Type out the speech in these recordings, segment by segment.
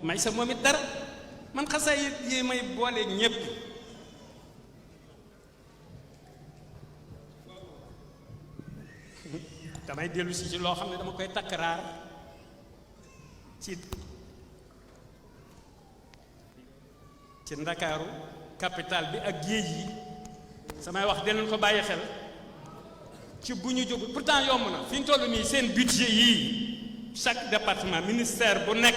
may sa moom it dara man xasaayid yi may boole ñépp damay dellu si ci loo xam ne dama koy takkaraar ci Ndakaaru capital bi ak géej yi samay wax de leen ko bàyyi xel ci bu ñu jóg pourtant yomb na fi ñu toll nii seen budget yii chaque département ministère bu nekk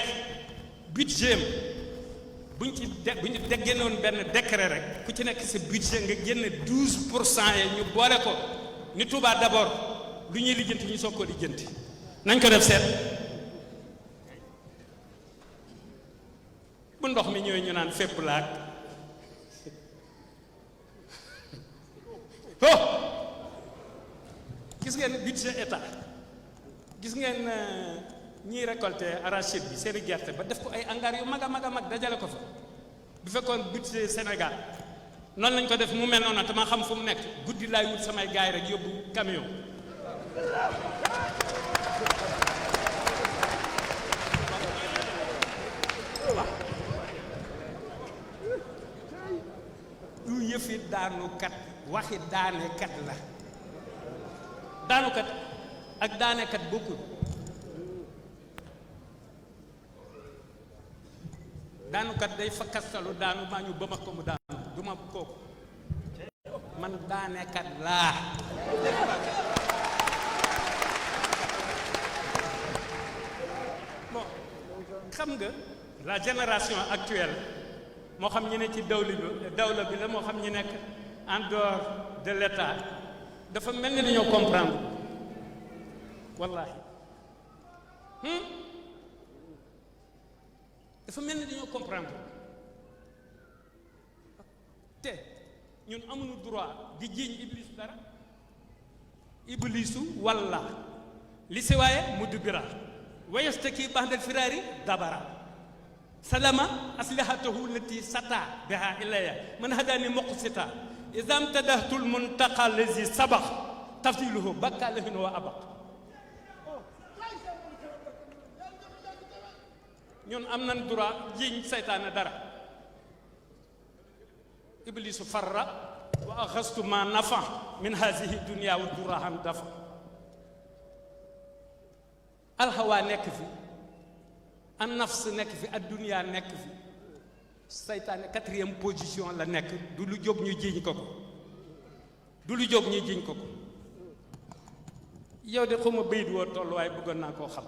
budget am bu ñu génnoon benn décret rek ku ci nekk sa budget nga génne 12% yi ñu boole ko ni Touba d'abord lu ñuy lijjanti ñu soog ko lijjanti nañ ko def seet bu ndox mi ñëwee ñu naan fépp laak oh gis ngeen budget état gis ngeen ñiy récolter arachide bi seeni gerte ba def ko ay hangar yu mag a mag a mag dajale ko fa bu fekkoon budget Sénégal noonu lañ ko def mu mel noonu te ma xam fu mu nekk guddi laay wut samay gaay rek yóbbu camion du yëfi daanukat waxi daanekat la daanukat ak daanekat bokkul daanukat day fa kastalu daanu maa ñu bëma ko mu daanu du ma kooku man daanekat laa bon xam nga la génération actuelle moo xam ñi ne ci dawla bi la moo xam ñi nekk en dehors de l'état dafa mel ni dañoo comprendre wallahi dafa mel ni dañoo comprendre te ñun amuñu droit di jiiñ iblis dara iblisu walla li si waaye mudbira wayastaki ba'da al-firari dabara salama aslihatahu lati sata biha ilaya man hadani muqsita idha amtadahtu al-muntaqa allazi sabaq tafdiluhu bakka lahin wa abaq ñun am nañ droit jiiñ seytaane dara iblisu farra wa axastu ma nafa min hazihi dunya wa durahan dafa alhawa nekk fi an nafs nekk fi ad dunya nekk fi seytaane 4e position la nekk du lu jóg ñu jiiñ ko ko du lu jóg ñu jiiñ ko ko yow de xawma bayit woo toll waaye bëggoon naa koo xam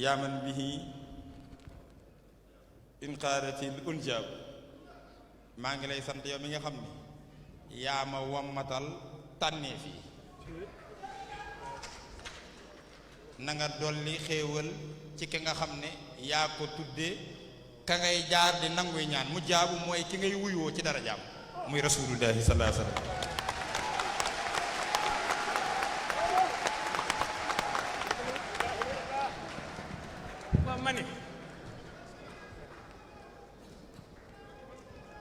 yaa man bihi inqaaratil unjaab maa ngi lay sant yow mi nga xam ni yaa ma wammatal tànnee fii na nga dolli xéewal ci ki nga xam ne yaa ko tuddee ka ngay jaar di nanguy ñaan mu jaabu mooy ki ngay wuyoo ci dara jaam muy rasulullahi sallallahu alayhi wa sallam waaw ma ne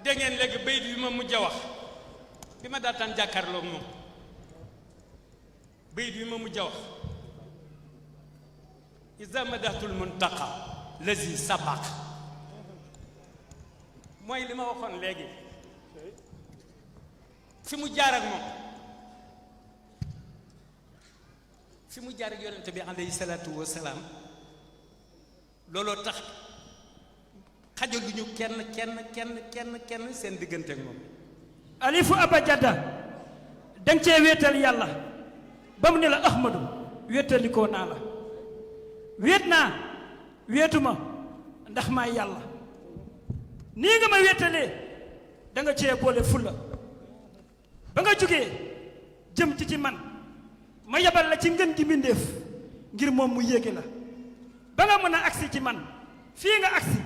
dégg ngeen léegi bayit bi ma mujj a wax bi ma daataan jàkkaarloog moom bayit bi ma mujj a wax iza madahtul muntaqa lazi sabaq mooy li ma waxoon léegi fi mu jaar ak moom fi mu jaar ak yonente bi alayhi salaatu wasalaam looloo tax xajaluñu kenn seen diggante ak moom alifu abajada danga cee wéetal yàlla ba mu ne la ahmadu wéetalikoo naa la wéet naa wéetuma ndax maay yàlla nii nga ma wéetalee da nga cee boole fulla ba nga jógee jëm ci man ma yabal la ci ngën gi mbindéef ngir moom mu yéege la ba nga mën a agsi ci man fii nga agsi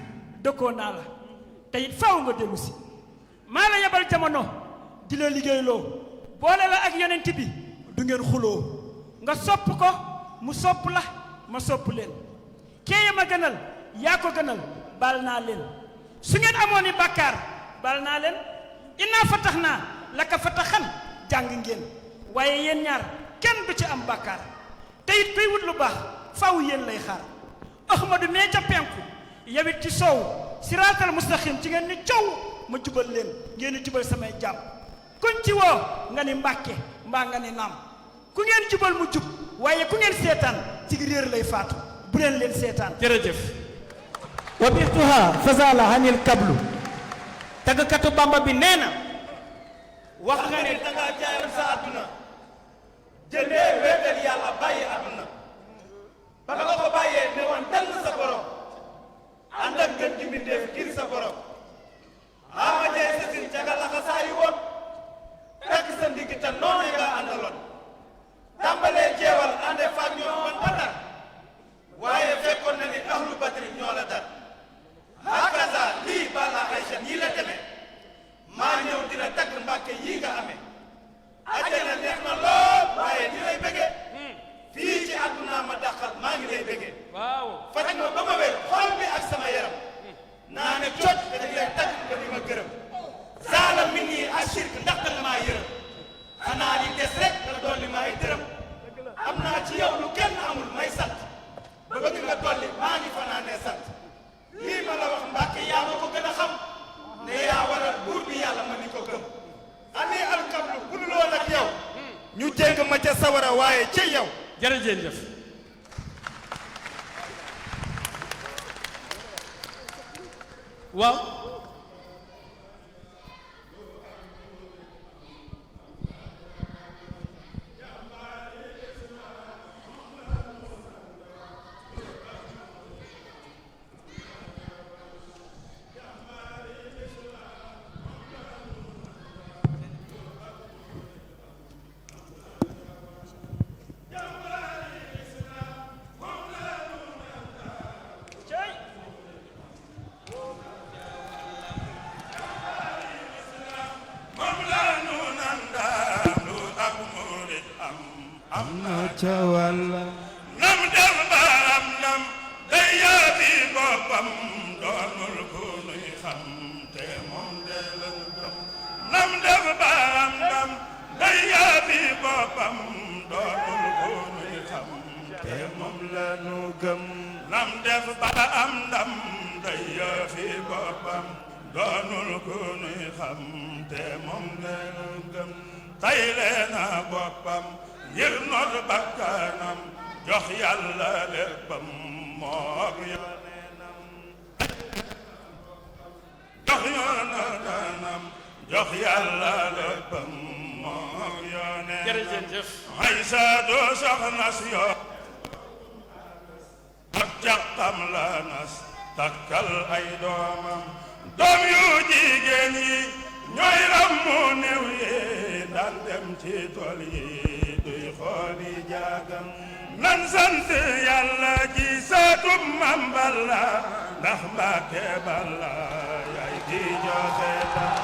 dëkkoo naa la te it faaw nga dellu si maa la yabal jamono di la liggéeyloo boole la ak yonent bi du ngeen xuloo nga sopp ko mu sopp la ma sopp leen kéeye ma gënal yaa ko gënal baal naa leen su ngeen amoon i bàkkaar baal naa leen innaa fatax naa laka fataxan jàng ngeen waaye yéen ñaar kenn du ci am bàkkaar te it kuy wut lu baax faw yéen lay xaar ahmadu mee ca penku yawit ci soow siraatal mustaqim ci ngeen ni coow ma jubal leen ngeen di jubal samay jàmm kuñ ci woo nga ni mbàkke mbaa nga ni naam ku ngeen jubal mu jub waaye ku ngeen seetaan ci réer lay faatu bu leen seetaan jërëjëf wa bixtuha fasala hanil kablu tàggkatu Bamba bi nee na wax nga ne dangaa jaayoon sa àdduna jëndee wéetal yàlla bàyyi àdduna ba nga ko bàyyee ne woon dal sa borom ànd ak gën ci mbindeef ngir sa borom ama jee sasin jaga la nga saa yi woon fekk sa ndigg te noonu nga àndaloon tàmbalee jeewal ànde faak ñoom man Badar waaye fekkoon na ni ahlu badri ñoo la dar hakaza lii bala Aysa nii la demee maa ñëw dina tagg mbàkke yii nga amee ajjana neex na lool waaye ni lay bëggee fii ci àdduna ma dàqal maa ngi lay bëggee waaw faj ma ba ma wér xol bi ak sama yaram naa ne cot dañ lay tagg ba di ma gërëm saala min nii ashirk ndax danga maa yërëm xanaa li des rek nga dolli ma ay dërëm am naa ci yow lu kenn amul may sant ba bëgg nga dolli maa ngi fanaanee sant lii ma la wax mbàkke yaa ma ko gën a xam ne yaa waral buur bi yàlla ma ni ko gëm ani alkablu bu dul woon ak yow ñu jéng ma ca sawara waaye ci yow jërëjëf waaw nam def baram nam day yaabi boppam doonul ku nuy xam te moom de lañu gëm nam def baram nam day yaabi boppam doonul ku nuy xam te moom lañu gëm nam def baram nam day yaabi boppam doonul ku nuy xam te moom lañu gëm tay leena boppam ngir noot bakkanam jox yàlla léppam moog yonenam jox yàlla léppam moog yonenam jërëjëf Aysa doo soxna si yoo ak jàqam la nas takkal ay doomam doom yu jigéen yi ñooy rammu néew yi daan dem ci tool yi duy xooli jaagam nan sant yàlla ji saatum Mam Balla ndax Mbàkke Balla yaay ki joxe ndam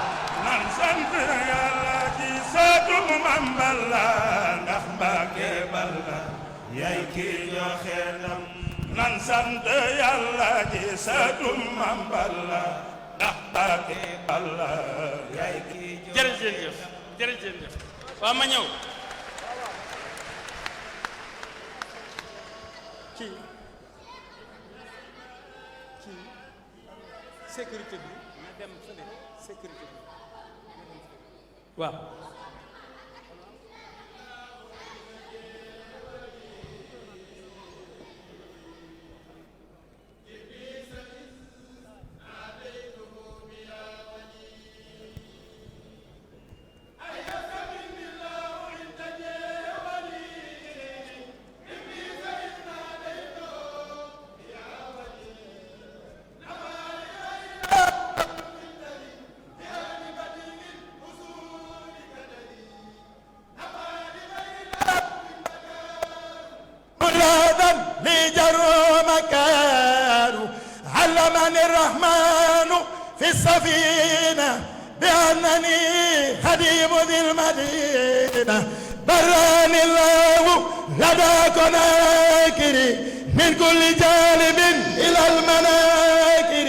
nan sant yàlla ji saatum Mam Balla ndax Mbàkke Balla yaay ki joxe ndam nan sant yàlla ji saatum Mam Balla ndax Mbàkke Balla yaay ki jërëjëf waaw ma ñëw ci sécurité bi na dem fële sécurité bi waaw علمني الرحمن في السفينة بأنني خديم ذي المدينة براني الله لدى كناكري من كل جانب إلى المناكر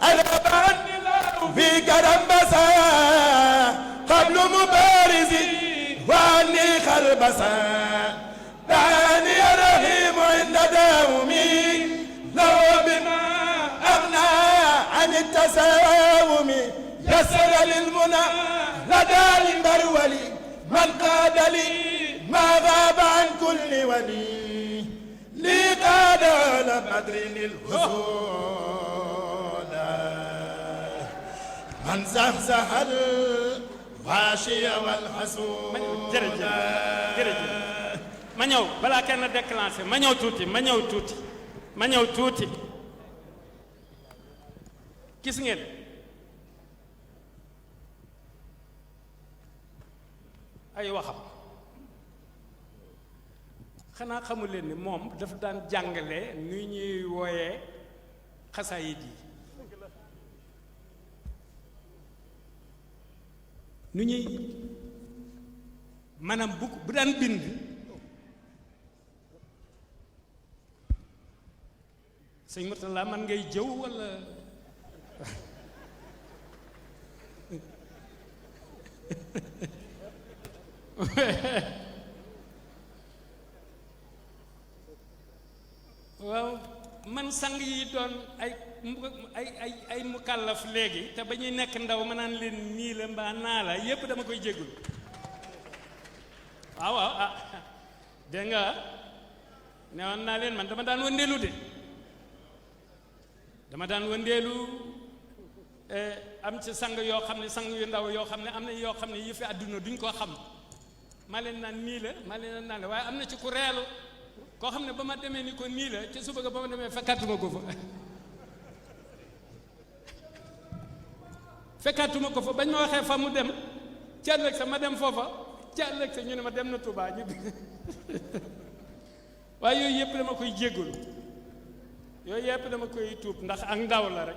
أنا بعني الله في كرم بسا قبل مبارزي وعني خربسا دعني رحيم عند داومي لو بما أغنى عن التساوم يسر للمنى لدى البرولي من قاد لي ما غاب عن كل ولي لي قاد على بدر الهدى من زحزح الغاشي والحسود jërëjëf ma ñëw balaa kenn déclenché ma ñëw tuuti gis ngeen ay waxam xanaa xamu leen ni moom dafa daan jàngale nu ñuy wooyee xasaayid yi nu ñuy maanaam bu daan bind sëñ Murtala man ngay jëw walla waaw man sang yi doon ay mukallaf léegi te ba ñuy nekk ndaw ma naan leen nii la mbaa naa la yépp dama koy jéggul waaw dégg nga newoon naa leen man dama daan wëndeelu de dama daan wëndeelu am ci sang yoo xam ne sang yu ndaw yoo xam ne am na yoo xam ne yi fi àdduna duñ ko xam maa leen naan nii la maa leen naan la waaye am na ci ku reelu koo xam ne ba ma demee ni ko nii la ca suba ga ba ma demee fekkaatuma ko fa bañ ma waxee fa mu dem ca ëllëg sa ma dem foofa ca ëllëg sa ñu ne ma dem na Touba ñu waaye yooyu yëpp dama koy jéggalu yooyu yëpp dama koy tuub ndax ak ndaw la rek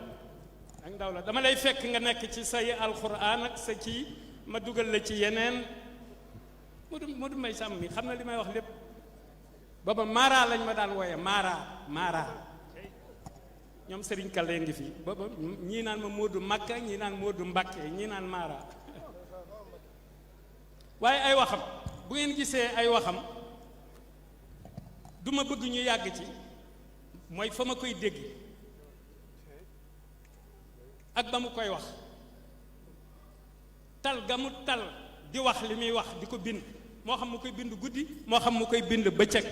ak ndaw la dama lay fekk nga nekk ci say alxuraan ak sa kii ma dugal la ci yeneen Modou Mbaye Samb mi xam na li may wax lépp booba Mara lañ ma daan wooye Mara ñoom Serigne Kale ngi fi booba ñii naan ma Modou Makka ñii naan Modou Mbakke ñii naan Mara waaye ay waxam bu ngeen gisee ay waxam du ma bëgg ñu yàgg ci mooy fa ma koy dégg ak ba mu koy wax tal ga mu tal di wax li muy wax di ko bind moo xam mu koy bind guddi moo xam mu koy bind bëccëg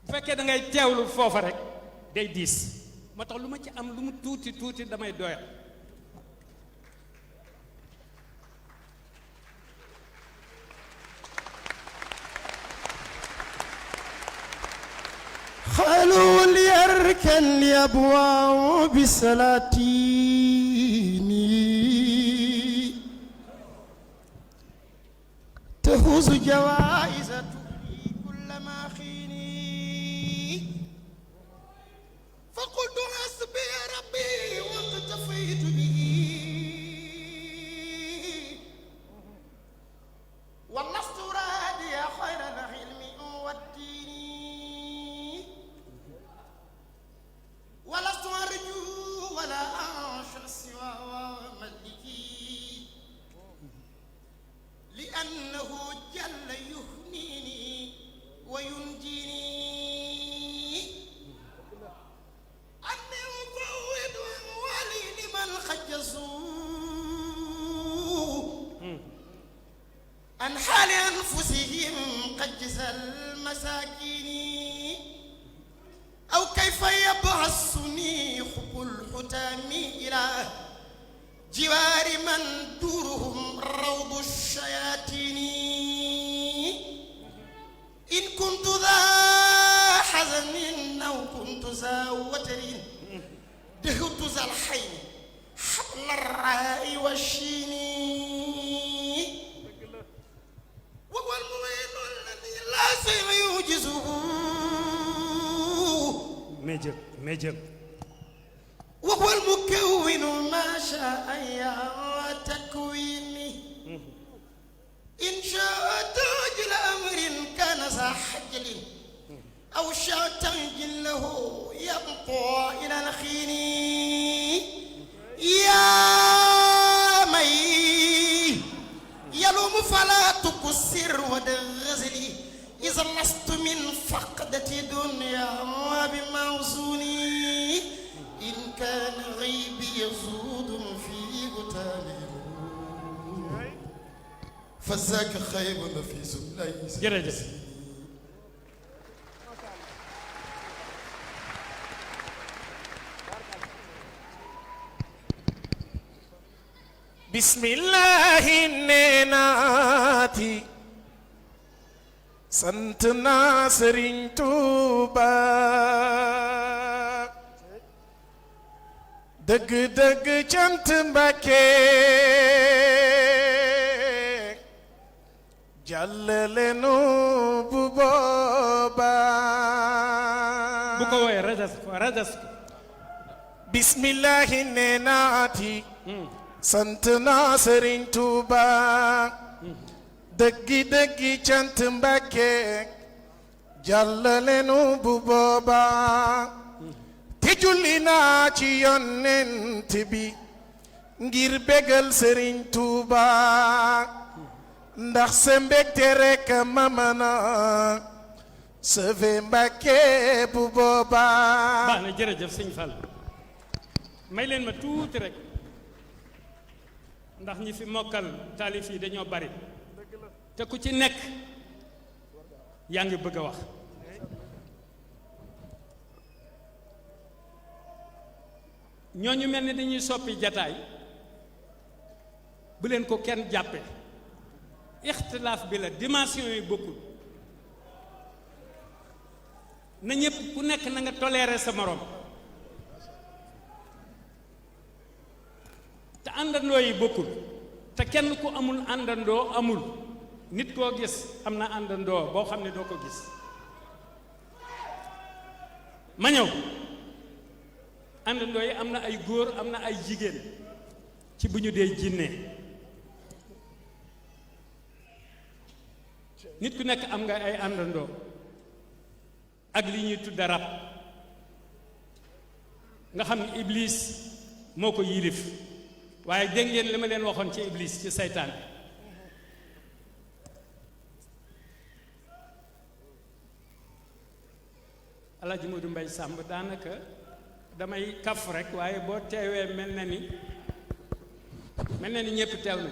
bu fekkee da ngay teewlu foofa rek day diis moo tax lu ma ci am lu mu tuuti damay doyal خلوا ليركن ليبواه بسلاتيني تفوز جوائز تحيي كل ما خيني فقلت حسبي ربي واقتفيت به ولست رادي خير العلم والدين ولست أرجو ولا أعشى سوى ملكي لأنه جل يهنيني وينجيني أني أفوض أموالي لمن خجزوا عن حال أنفسهم قجز المساكين أو كيف يبعثني حب الحتام إلى جوار من دورهم روض الشياطين إن كنت ذا حزن أو كنت ذا وتر دهوت ذا الحين حبل الراء والشين وهو المعين الذي لا شيء يعجزه ميجب وهو المكون ما شاء يا تكويني إن شاء حجل أو شعتنج له يبقى إلى الخين يا مي يلوم فلا تكسر ودغزلي إذا لست من فقدة دنيا بموزوني إن كان غيبي يزود في قتالي فذاك خيب نفيس ليس jërëjëf bismillahi neenaati sant naa Sëriñ Tuuba dëgg dëgg cant Mbàkke jàllale nu bu booba bu ko woowee rajas ko bismillahi neenaati sant naa Sëriñ Tuuba dëggi dëggi cant Mbàkke jàllale nu bu booba te julli naa ci yonent bi ngir bégal Sëriñ Tuuba ndax sa mbégte rekk ma mën a sauvé Mbàkke bu booba baax na jërëjëf sëñ Fall may leen ma tuuti rek ndax ñi fi mokkal taalif yi dañoo bari te ku ci nekk yaa ngi bëgg a wax ñooñu mel ni dañuy soppi jataay bu leen ko kenn jàppe ixtilaaf bi la dimension yi bokkul na ñépp ku nekk na nga toléré sa morom te àndandoo yi bokkul te kenn ku amul àndandoo amul nit koo gis am na àndandoo boo xam ne doo ko gis ma ñëw àndandoo yi am na ay góor am na ay jigéen ci bu ñu dee jinne nit ku nekk am nga ay àndandoo ak li ñuy tudda rab nga xam ne iblis moo ko yilif waaye dégg ngeen li ma leen waxoon ci iblis ci seytaan Alaaji Modou Mbaye Samb daanaka damay kaf rek waaye boo teewee mel na ni ñépp teew na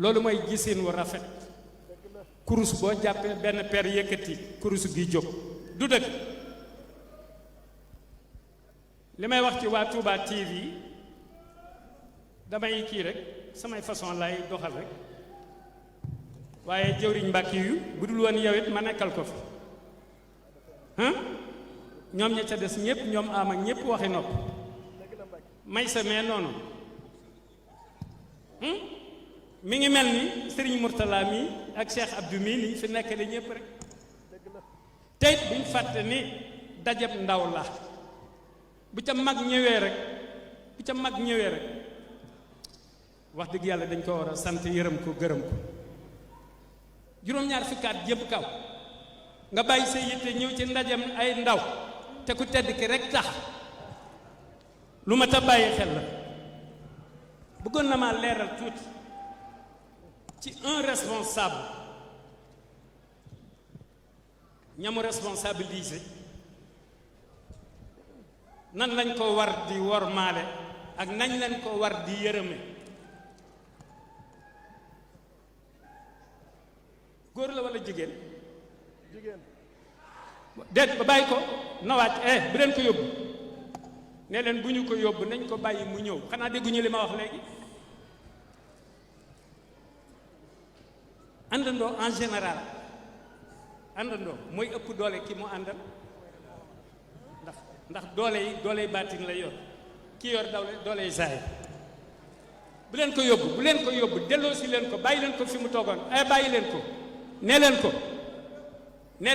loolu mooy gisin wu rafet kurus boo jàppee benn per yëkkati kurus gi jóg du dëgg li may wax ci waa Touba TV damay kii rek samay façon lay doxal rek waaye jëwriñ Mbàkke yu bu dul woon yow it ma nekkal ko fi ñoom ña ca des ñëpp ñoom am ak ñëpp waxi nopp may sa mee noonu mi ngi mel ni Serigne Mourtala mi ak Cheikh Abdou mi ni fi nekk li ñëpp rek tey buñ fàtte ni dajab ndaw la bu ca mag ñëwee rek wax dëgg yàlla dañ ko war a sant yërëm ko gërëm ko juróom-ñaar fukkaat jëpp kaw nga bàyyi sa yitte ñëw ci ndajam ay ndaw te ku tedd ki rek tax lu ma ta bàyyi xel la bëggoon na maa leeral tuuti ci un responsable ñamu responsabilisé nan lañ ko war di wormaale ak nañ lañ ko war di yërëme góor la walla jigéen déet ba bàyyi ko nawaat bu leen ko yóbbu ne leen bu ñu ko yóbbu nañ ko bàyyi mu ñëw xanaa dégguñu li ma wax léegi àndandoo en général àndandoo mooy ëpp doole ki mu àndal ndax doole yi baatin la yor ki yor doole yi saay bu leen ko yóbbu delloo si leen ko bàyyi leen ko fi mu toogoon bàyyi leen ko nee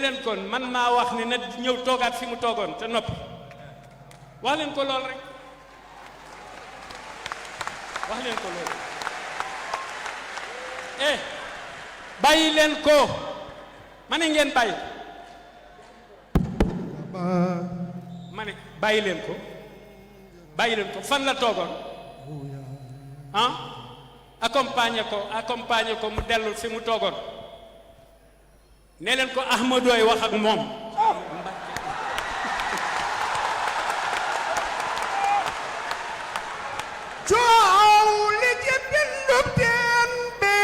leen ko man maa wax ne na ñëw toogaat fi mu toogoon te noppi wax leen ko lool rek wax leen ko lool bàyyi leen ko ma ne ngeen bàyyi ma ne bàyyi leen ko fan la toogoon ah accompagner ko mu dellu fi mu toogoon ne leen ko Ahmadooy wax ak moom coow li ci bindub teen bi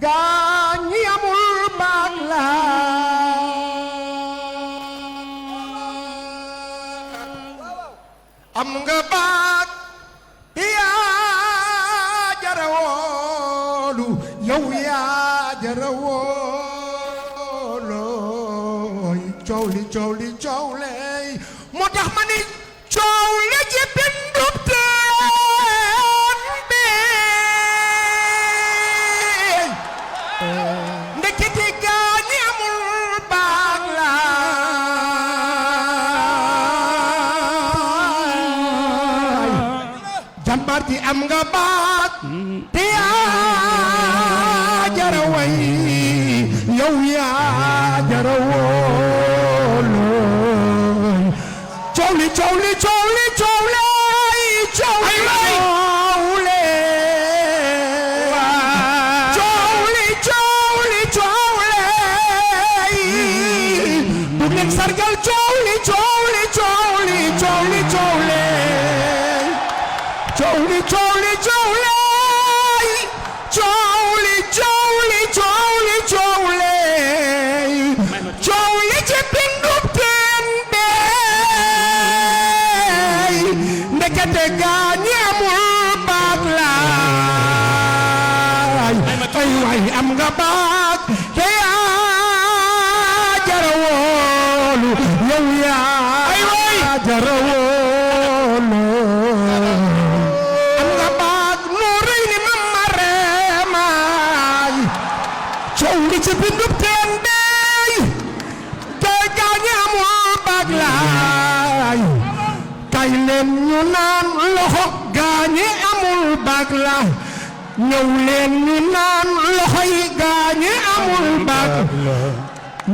gaa ñi amul baag la am nga baag yaa jara woolu yow yaa jara woolooy coow li moo tax ma ni coow li ci bindub teen bi ndekete gaa ñi amul baag la jàmbaar ji am nga baag te yaa jara way yow yaa jara woolooy coow li bu nekk sargal coow li ci bindub teen bey ndekete gaa ñi amul baag laay ay waay am nga baag te yaa jara woolu yow yaa jara woolu am nga baag noo rëy ni ma mareemaay coow li ci bindub teen bey te gaa ñi amul baag laay kay leen ñu naan loxo gaa ñi amul baag la ñëw leen ñu naan loxo yi gaa ñi amul baag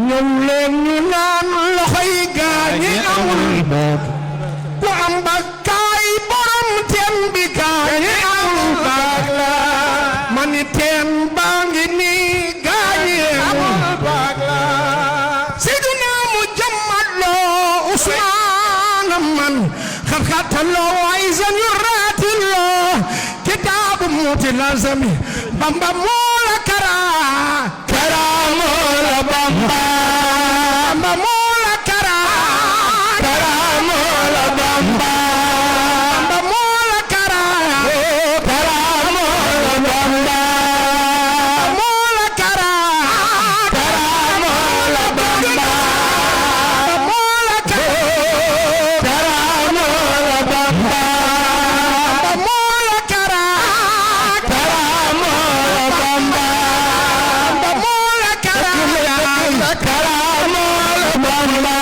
ñëw leen ñu naan loxo yi gaa ñi amul baag ku am baag kaay borom teen bi gaa ñi amul baag la ma ni teen baa ngi nii gaa ñi amul baag la Seydina mu jàmmaloo Usmaan man xarxataloo aysan yuraatiloo kitaabu muuti lazami Bamba moola kara moola Bamba moola kara moola Bamba moola kara moola Bamba moola kara moola Bamba moola kara moola Bamba moola kara moola Bamba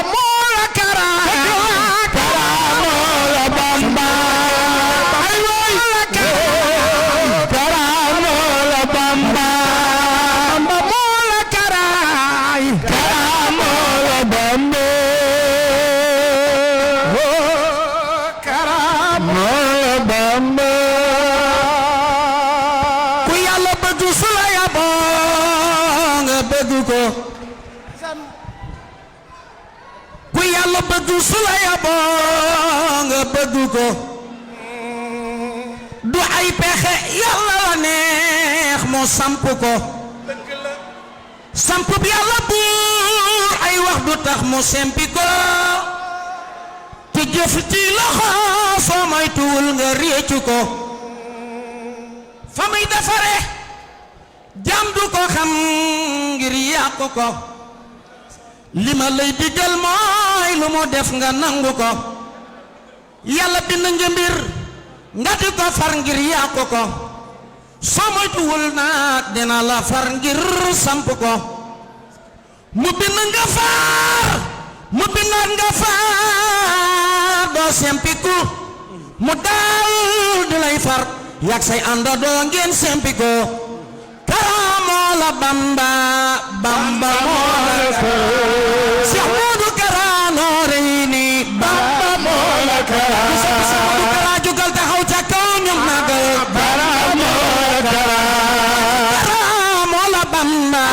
moola kara moola kara moola Bamba ay moola kara moola Bamba moola kara moola Bamba moola Bamba ku Yàlla bëgg su la yaboo nga bëgg ko ku Yàlla bëgg su la yaboo nga bëgg ko du ay pexe Yàlla la neex mu samp ko samp bi Yàlla buur ay wax du tax mu sempi ko te jëf ci loxo soo moytuwul nga réccu ko fa muy defare jàmm du ko xam ngir yàqu ko li ma lay digal mooy lu mu def nga nangu ko Yàlla bind nga mbir nga di ko far ngir yàqu ko soo moytuwul nag dina la far ngir samp ko mu bind nga far mu bindaat nga far doo sempiku mu daal di lay far yak say àndandoo ngeen sempi ko karaamoo la Bamba Bamba moo la Cheikh Modou Kara Noreyni Bamba moo la Kara Cheikh Modou Kara jugal taxaw ca kaw ñu magal karaamoo la Kara karaamoo la Bamba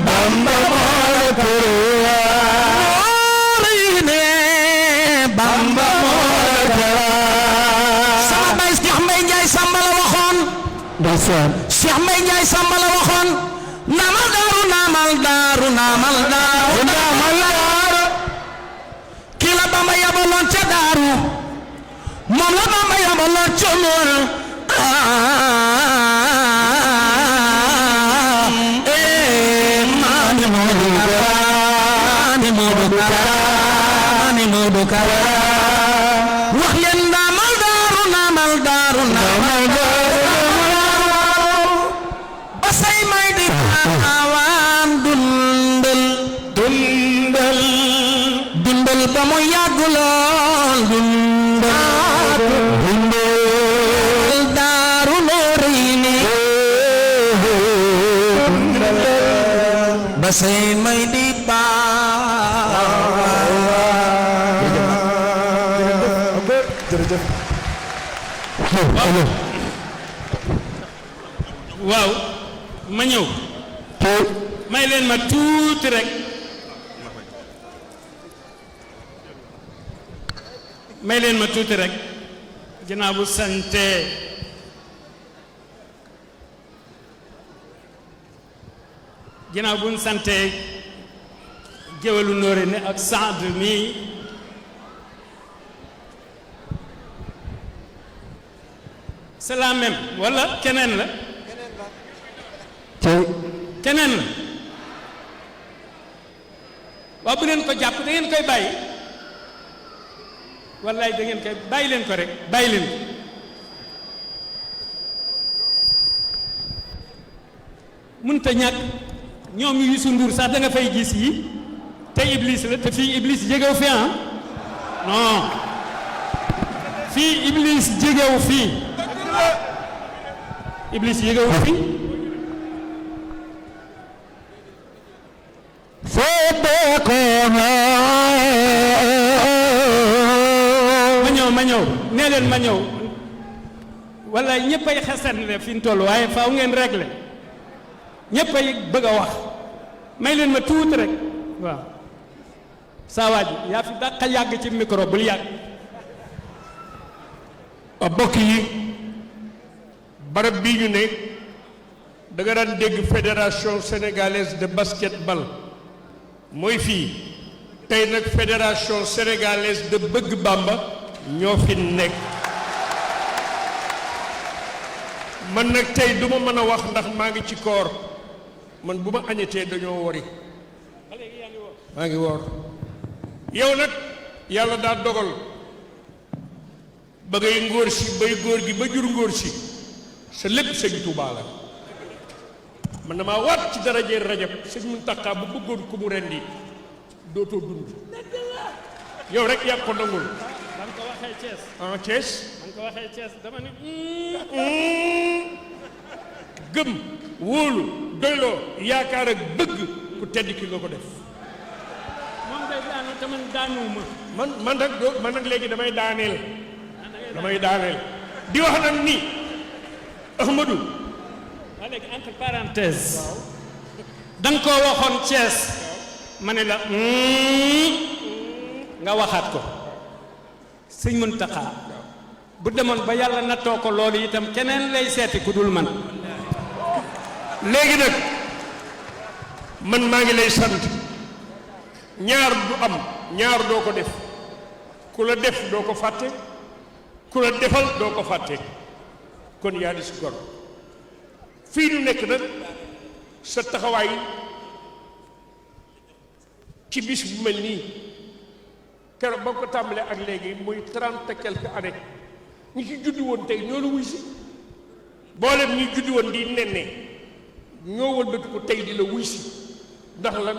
Bamba moo la Kara Noreyni Bamba moo la Kara sama bay Cheikh Mbaye Ndiaye Samba la waxoon ndeysaan Cheikh Mbaye Ndiaye Samba la waxoon namal daaru namal daaru namal daaru namal daaru kii la Bamba yabaloon ca daaru moom la Bamba yabaloon ca noor maani Modou Kara maani Modou Kara wax leen namal daaru namal daaru namal daaru ba say may di awaan dundal dundal dundal ba mu yàgg lool dundal dundal daaru Noreyni ba say may di waaw ma ñëw may leen ma tuuti rek may leen ma tuuti rek ginnaaw bu sante ginnaaw bu sante géwalu Noreyni ak Saad mi c'est la même wala keneen la keneen la waaw bu leen ko jàpp da ngeen koy bàyyi wallaay da ngeen koy bàyyi leen ko rek bàyyi leen ko mënut a ñàkk ñoom Youssou Ndour sax da nga fay gis yi te Iblis la te fii Iblis jegew fi ah non fii Iblis jegew fii Iblis jegew fii ma ñëw nee leen ma ñëw wala ñëppay xasanle fi ñu toll waaye faaw ngeen régler ñëppay bëgg a wax may leen ma tuuti rek waaw saa waa ji yaa fi dàqa yàgg ci micro bul yàgg bokk yi barab bii ñu ne da nga daan dégg fédération sénégalaise de basketball mooy fii tey nag fédération sénégalaise de bëgg Bamba ñoo fi nekk man nag tey du ma mën a wax ndax maa ngi ci koor man bu ma añetee dañoo wori maa ngi woor yow nag yàlla daa dogal ba ngay ngóor si bay góor gi ba jur ngóor si sa lépp sëñ Tuubaa la man damaa waat ci darajee Rajab sëñ Muntaxa bu bëggoon ko mu rendi dootoo dund yow rek yaa ko nangul ban ko waxee Thiès ah Thiès ban ko waxee Thiès dama ni gëm wóolu doyloo yaakaar ak bëgg ku tedd ki nga ko def moom day daanu te man daanuwuma man nag léegi damay daaneel di wax nag ni Ahmadou waa léegi entre parenthèse da nga koo waxoon Thiès ma ne la nga waxaat ko sëñ Muntaxa bu demoon ba yàlla nattoo ko loolu itam keneen lay seeti ku dul man léegi nag man maa ngi lay sant ñaar du am ñaar doo ko def ku la def doo ko fàtte ku la defal doo ko fàtte kon yaa di si gor fii nu nekk nag sa taxawaay ci bis bu mel nii keroog ba ko tàmbalee ak léegi muy 30 et quelques années ñi ci juddu woon tey ñoo la wuy si boolem ñi juddu woon di nenne ñoo wëlbatu ko tey di la wuy si ndax lan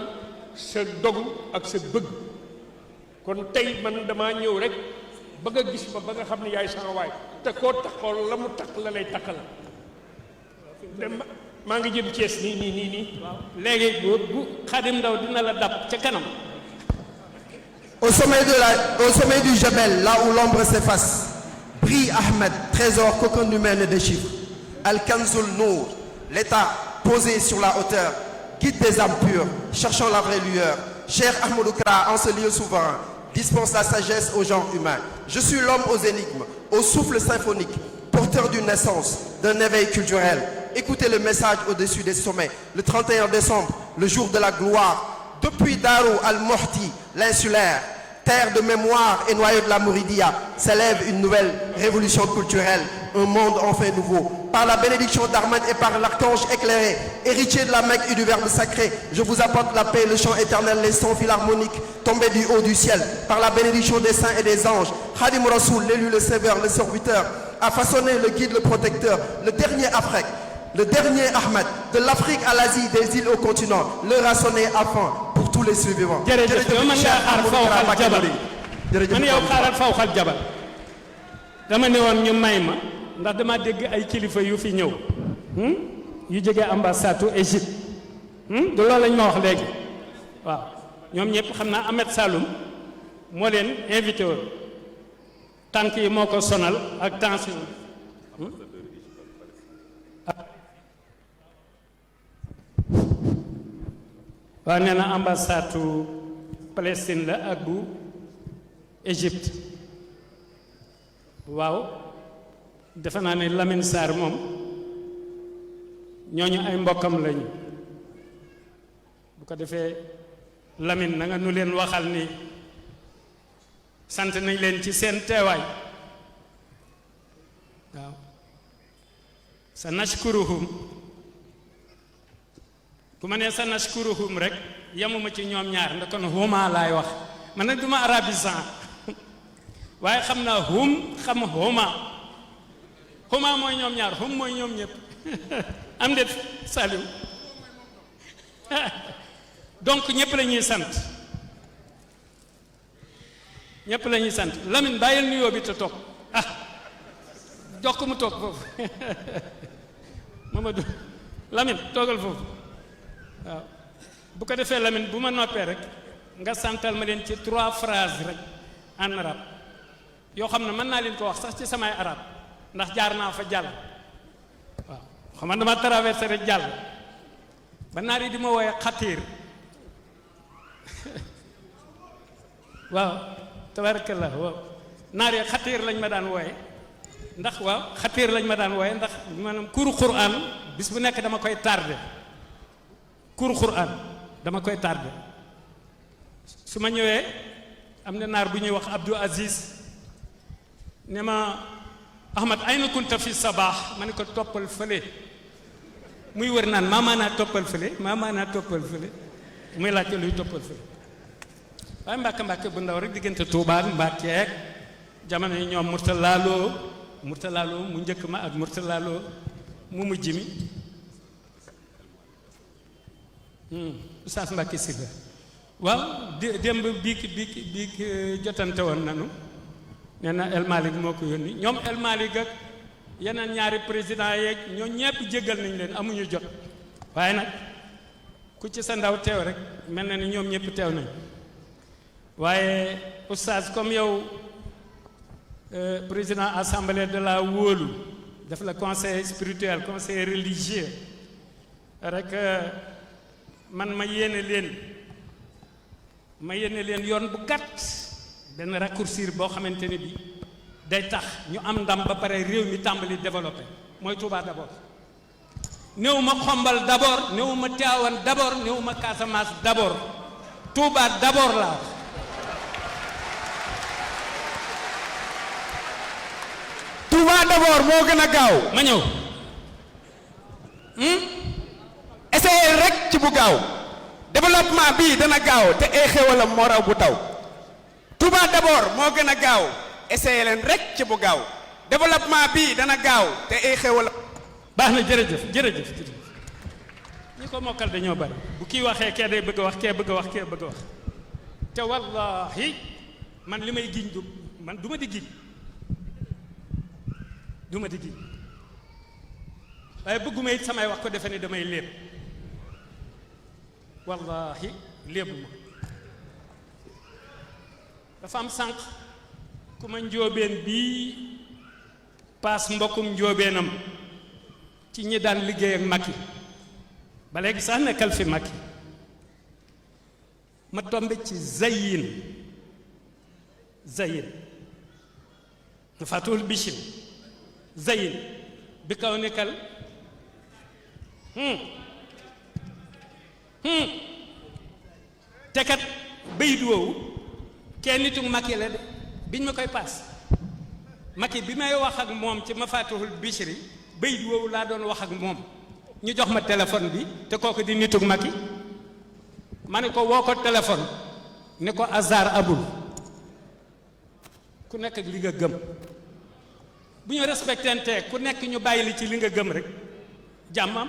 sa dogu ak sa bëgg kon tey man damaa ñëw rek ba nga gis ba nga xam ne yaay sama waay te koo taxool la mu takk la lay takkal dem maa ngi jëm Thiès nii léegi bu Xaadim Ndaw dina la dab ca kanam. Au sommet du Jabel, là où l'ombre s'efface, brille Ahmed, trésor qu'aucun humain ne déchiffre. Al-Kanzul Nour, l'état posé sur la hauteur, guide des âmes pures, cherchant la vraie lueur. Cher Ahmadou Kara, en ce lieu souverain, dispense la sagesse aux genres humains. Je suis l'homme aux énigmes, au souffle symphonique, porteur d'une naissance, d'un éveil culturel. Écoutez le message au-dessus des sommets. Le 31 décembre, le jour de la gloire, depuis Darou al-Mohti, l'insulaire, terre de mémoire et noyau de la Mouridia, s'élève une nouvelle révolution culturelle, un monde enfin nouveau. Par la bénédiction d'Ahmed et par l'archange éclairé, héritier de la Mecque et du Verbe sacré, je vous apporte la paix, le chant éternel, les sons philharmoniques tombés du haut du ciel. Par la bénédiction des saints et des anges, Khadim Rassoul, l'élu, le sévère, le serviteur, a façonné le guide, le protecteur, le dernier Afrique, le dernier Ahmed, de l'Afrique à l'Asie, des îles au continent, l'heure a sonné afin pour tous les survivants. jërëjëf yow man ngaa xaar fawxal jabal man yow xaaral fawxal jabal dama ne woon ñu may ma ndax dama dégg ay kilifa yu fi ñëw yu jógee ambassade Égypte du loolu lañ ma wax léegi waaw ñoom ñëpp xam naa Ahmed Saloum moo leen invité woon tànk yi moo ko sonal ak tension waaw nee na ambassade Palestine la ak bu Égypte waaw defe naa ne Lamine Sarr moom ñooñu ay mbokkam lañu bu ko defee Lamine na nga nu leen waxal ni sant nañ leen ci seen teewaay waaw sa nashkuruhum bu ma nee sa nashkuruhum rek yemuma ci ñoom ñaar ndax kon huma laay wax man nag duma arabisan waaye xam naa hum xam huma huma mooy ñoom ñaar hum mooy ñoom ñëpp am det Saliou donc ñëpp la ñuy sant ñëpp la ñuy sant Lamine bàyyil nuyoo bi te toog jox ko mu toog foofu Mamadou Lamine toogal foofu waaw bu ko defee Lamine bu ma noppee rek nga santal ma leen ci 3 phrases rek en arabe yoo xam ne mën naa leen ko wax sax ci samay arabe ndax jaar naa fa jàll waaw xam nga dama traversé rek jàll ba naar yi di ma wooye xatiir waaw tabarakallah waaw naar yi xatiir lañ ma daan wooye ndax waaw xatiir lañ ma daan wooye ndax maanaam kuru Qur'an bis bu nekk dama koy tardé kuru Qur'an dama koy tardé su ma ñëwee am na naar bu ñuy wax Abdou Aziz ne ma Ahmad ayna kunta fi sabaax ma ne ko toppal fële muy wër naan maa maanaa toppal fële maa maanaa toppal fële muy laajte luy toppal fële waaye mbàkke bu ndaw rek diggante Tuubaa ak Mbàkke jamono yi ñoom murtalaaloo mu njëkk ma ak murtalaaloo mu mujj mi Oustaz Mbàkke Sylla waaw démb biik jotante woon nanu nee na El Malick moo ko yónni ñoom El Malick ak yeneen ñaari président yeeg ñoo ñëpp jéggal nañ leen amuñu jot waaye nag ku ci sa ndaw teew rek mel na ni ñoom ñëpp teew nañ waaye oustaz comme yow président assemblée de la wóolu daf la conseil spirituel conseil religieux rek man ma yéene leen yoon bu gàtt benn raccourcir boo xamante ne bi day tax ñu am ndam ba pare réew mi tàmbali développé mooy Touba d'abord néew ma Xombal d'abord néew ma Tivaouane d'abord néew ma Casamance d'abord Touba d'abord laa wax Touba d'abord moo gën a gaaw ma ñëw essayé rek ci bu gaaw développement bii dana gaaw te ay xéwalam moo raw bu taw Touba d'abord moo gën a gaaw essayé leen rek ci bu gaaw développement bii dana gaaw te ay xéwalam baax na jërëjëf ñi ko mokkal dañoo bari bu kii waxee kee day bëgg a wax kee bëgg a wax kee bëgg a wax te wallahi man li may giñ du man du ma di giñ du ma di giñ waaye bëgguma it samay wax ko defe ne damay léeb wallahi léebuma dafa am sànq ku ma njóobeen bii paas mbokkum njóobeenam ci ñi daan liggéey ak Macky ba léegi sax nekkal fi Macky ma tombe ci zayin fatul bichir zayin bi kaw nekkal te kat bayit woowu kenn nitu Macky la de biñ ma koy paas Macky bi may wax ak moom ci mafatihul bichri bayit woowu laa doon wax ak moom ñu jox ma téléphone bi te kooku di nitu Macky ma ne ko woo ko téléphone ne ko hasard abul ku nekk ak li nga gëm bu ñu respectante ku nekk ñu bàyyi li ci li nga gëm rek jàmmam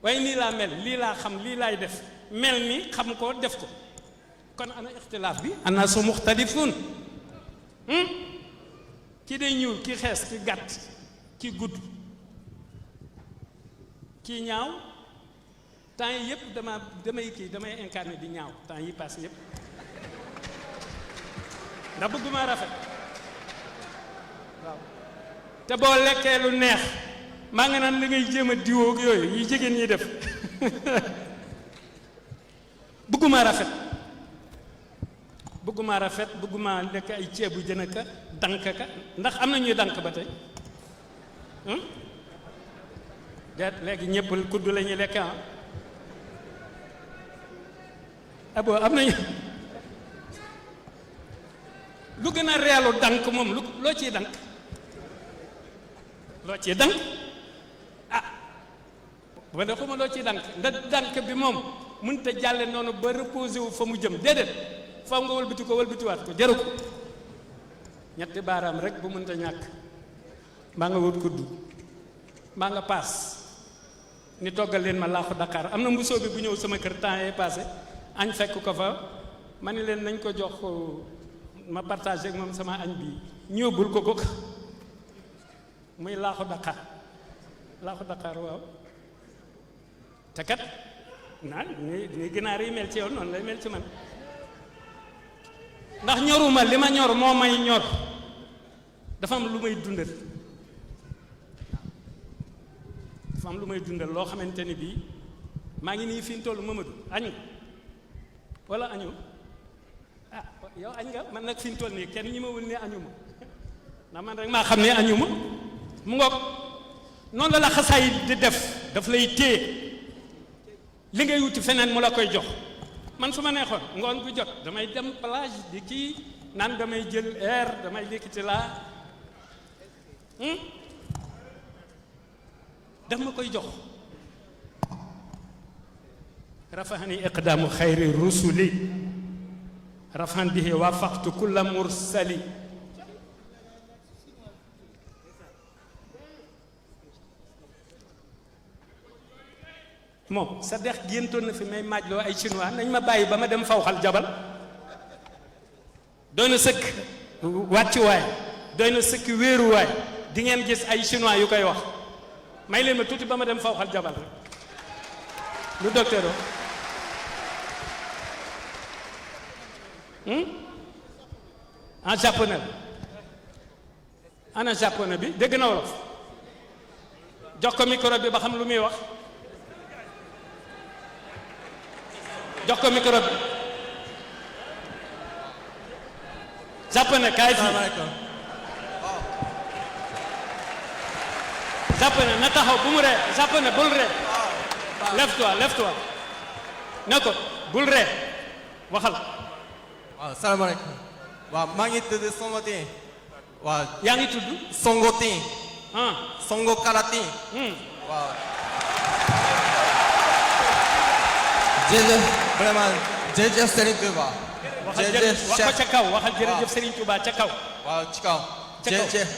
waaye nii laa mel lii laa xam lii laay def mel ni xam ko def ko kon ana ixtilaaf bi ana su muxtalifun kii day ñuul kii xees ki gàtt kii gudd kii ñaaw temps yi yëpp damay incarné di ñaaw temps yi passé yëpp ndax bëgguma rafet waaw te boo lekkee lu neex maa nga naan li ngay jéem a diwoo ak yooyu yi jigéen ñi def bëgguma rafet bëgguma lekk ay ceebu jën aka dank ka ndax am na ñuy dank ba tey deet léegi ñëpp kudd la ñuy lekk abo am nañu lu gën a reelu dank moom loo ciy dank ba de xuma loo ciy dank nda dank bi moom mënut a jàlle noonu ba reposé wu fa mu jëm déedéet faw nga wëlbati ko wëlbatiwaat ko jaru ko ñetti baaraam rek bu mënut a ñàkk mbaa nga wut kudd mbaa nga paas ni toggal leen ma laaxu Dakar am na mbusoo bi bu ñëw sama kër temps yee passé añ fekk ko fa ma ni leen nañ ko jox ma partagé ak moom sama añ bi ñu yóbbul ko muy laaxu Dakar waaw te kat ni ginaar yi mel ci yow noonu lay mel ci man ndax ñoruma li ma ñor moo may ñor dafa am lu may dundal loo xamante ni bii maa ngi nii fi mu toll Mamadou añ wala añu yow añ nga man nag fi mu toll nii kenn ñi ma wul ne añu ma ndax man rek maa xam ne añu ma mu ngoog noonu la xasaay di def daf lay téye li ngay wuti feneen mu la koy jox man su ma neexoon ngoon bu jot damay dem plage di kii naan damay jël air damay likkiti laa daf ma koy jox rafahani iqdaamu xayri rusuli rafahan bihi wafaqtu kulla mursali moom sa dex géntoon na fi may maajloo ay chinois nañ ma bàyyi ba ma dem fawxal jabal doy na sëkk wàccuwaay doy na sëkk wéeruwaay di ngeen gis ay chinois yu koy wax may leen ma tuuti ba ma dem fawxal jabal rek lu docteur o en japonais ana japonais bi dégg na wolof jox ko micro bi ba xam lu muy wax jox ko micro bi japonais kaay fii japonais na taxaw bu mu ree japonais bul ree lève-toi ne ko bul ree waxal waaw salaamaaleykum waaw maa ngi tudd Songotin waaw yaa ngi tudd Songotin Songo Karatin waaw jërëjëf vraiment jërëjëf Serigne Touba jërëjëf wax ko ca kaw waxal jërëjëf Serigne Touba ca kaw waaw ci kaw jërëjëf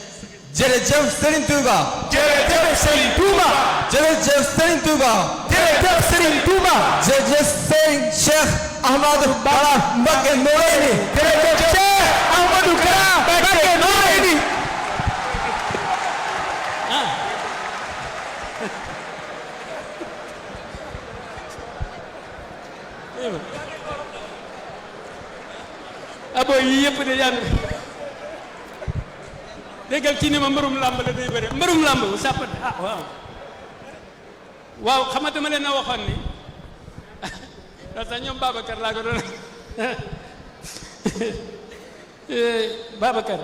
Serigne Touba jërëjëf Serigne Touba jërëjëf Serigne Touba jërëjëf Serigne Touba jërëjëf Serigne Cheikh Ahmadou Bamba Mbacké Noreyni jërëjëf Ahmadou Kara Mbacké Noreyni. abo yi yëpp de yàlla déggal kii ni ma mbërum làmb la day bëre mbërum làmb sàpp waaw waaw xam nga dama leen a waxoon ni sax ñoom Babacar laa ko doon Babacar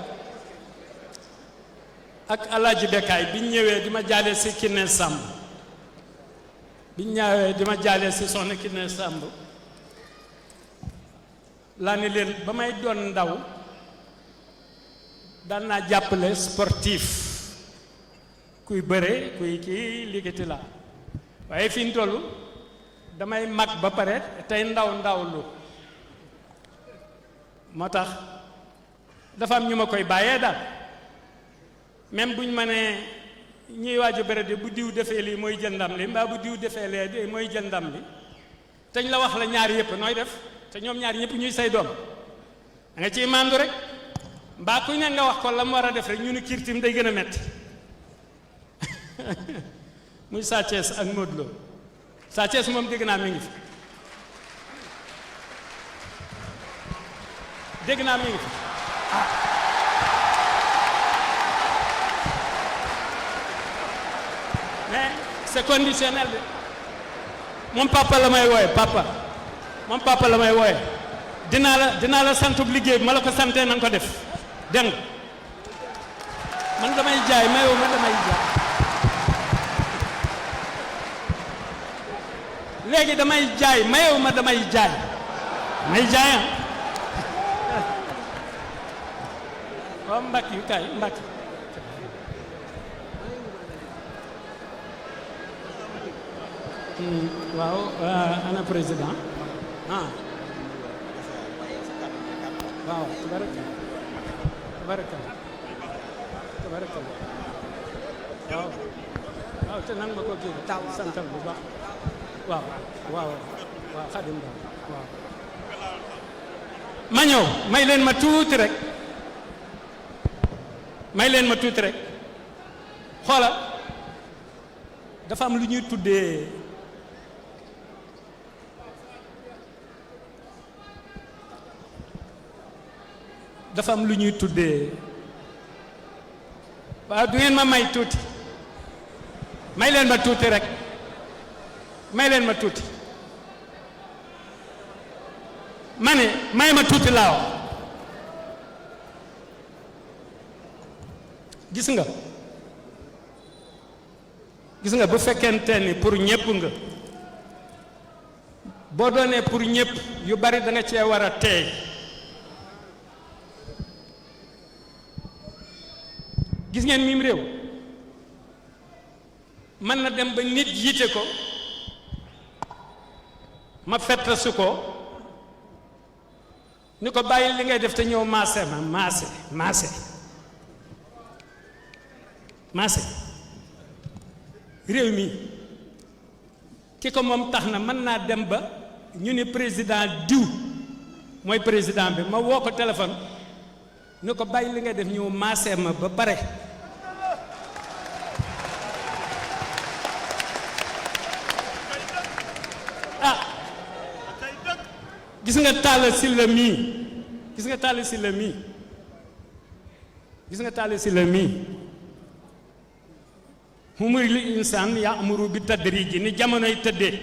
ak Alaaji Bekaay biñ ñëwee di ma jaale si Kiné Samb biñ ñëwee di ma jaale si soxna Kiné Samb laa ni leen ba may doon ndaw daan naa jàppale sportif kuy bëre kuy kii liggéey la waaye fi ñu toll damay mag ba pare tey ndaw lu moo tax dafa am ñu ma koy bàyyee daal même buñ ma nee ñuy waaju bëre de bu diw defee lii mooy jël ndam li mbaa bu diw defee lee de mooy jël ndam li teñ la wax la ñaar yëpp nooy def te ñoom ñaar ñëpp ñuy say doom da nga ciy mandu rek mbaa kuñ ne nga wax ko la mu war a def rek ñu ni kirtim day gën a metti muy Sa Thiès ak Modou Lo Sa Thiès moom dégg naa mi ngi fi dégg naa mi ngi fi mais c'est conditionnel de moom papa la may wooye papa moom papa la may wooye dinaa la santub liggéey bi ma la ko santee na nga ko def dégg nga man damay jaay mayoo ma damay jaay léegi damay jaay mayoo ma damay jaay may jaay waaw mbakk yu kaay mbakk waaw ana président waaw tabaraka waaw te nang ma ko kii santal bu baax waaw Xadim Ba waaw ma ñëw may leen ma tuuti rek xoola dafa am lu ñuy tuddee waaw du ngeen ma may tuuti may leen ma tuuti rek may leen ma tuuti ma ne may ma tuuti laa wax gis nga bu fekkente ni pour ñépp nga boo doonee pour ñépp yu bari da nga cee war a teey gis ngeen mim réew mën na dem ba nit yiite ko ma fettasu ko ni ko bàyyi li ngay def te ñëw maase réew mi ki ko moom tax na mën naa dem ba ñu ni président diw mooy président bi ma woo ko téléphone ni ko bàyyi li ngay def ñëw maase ma ba pare gis nga Talla Sylla mii humuril insaan ya'muru bi tadriji ni jamonoy tëddee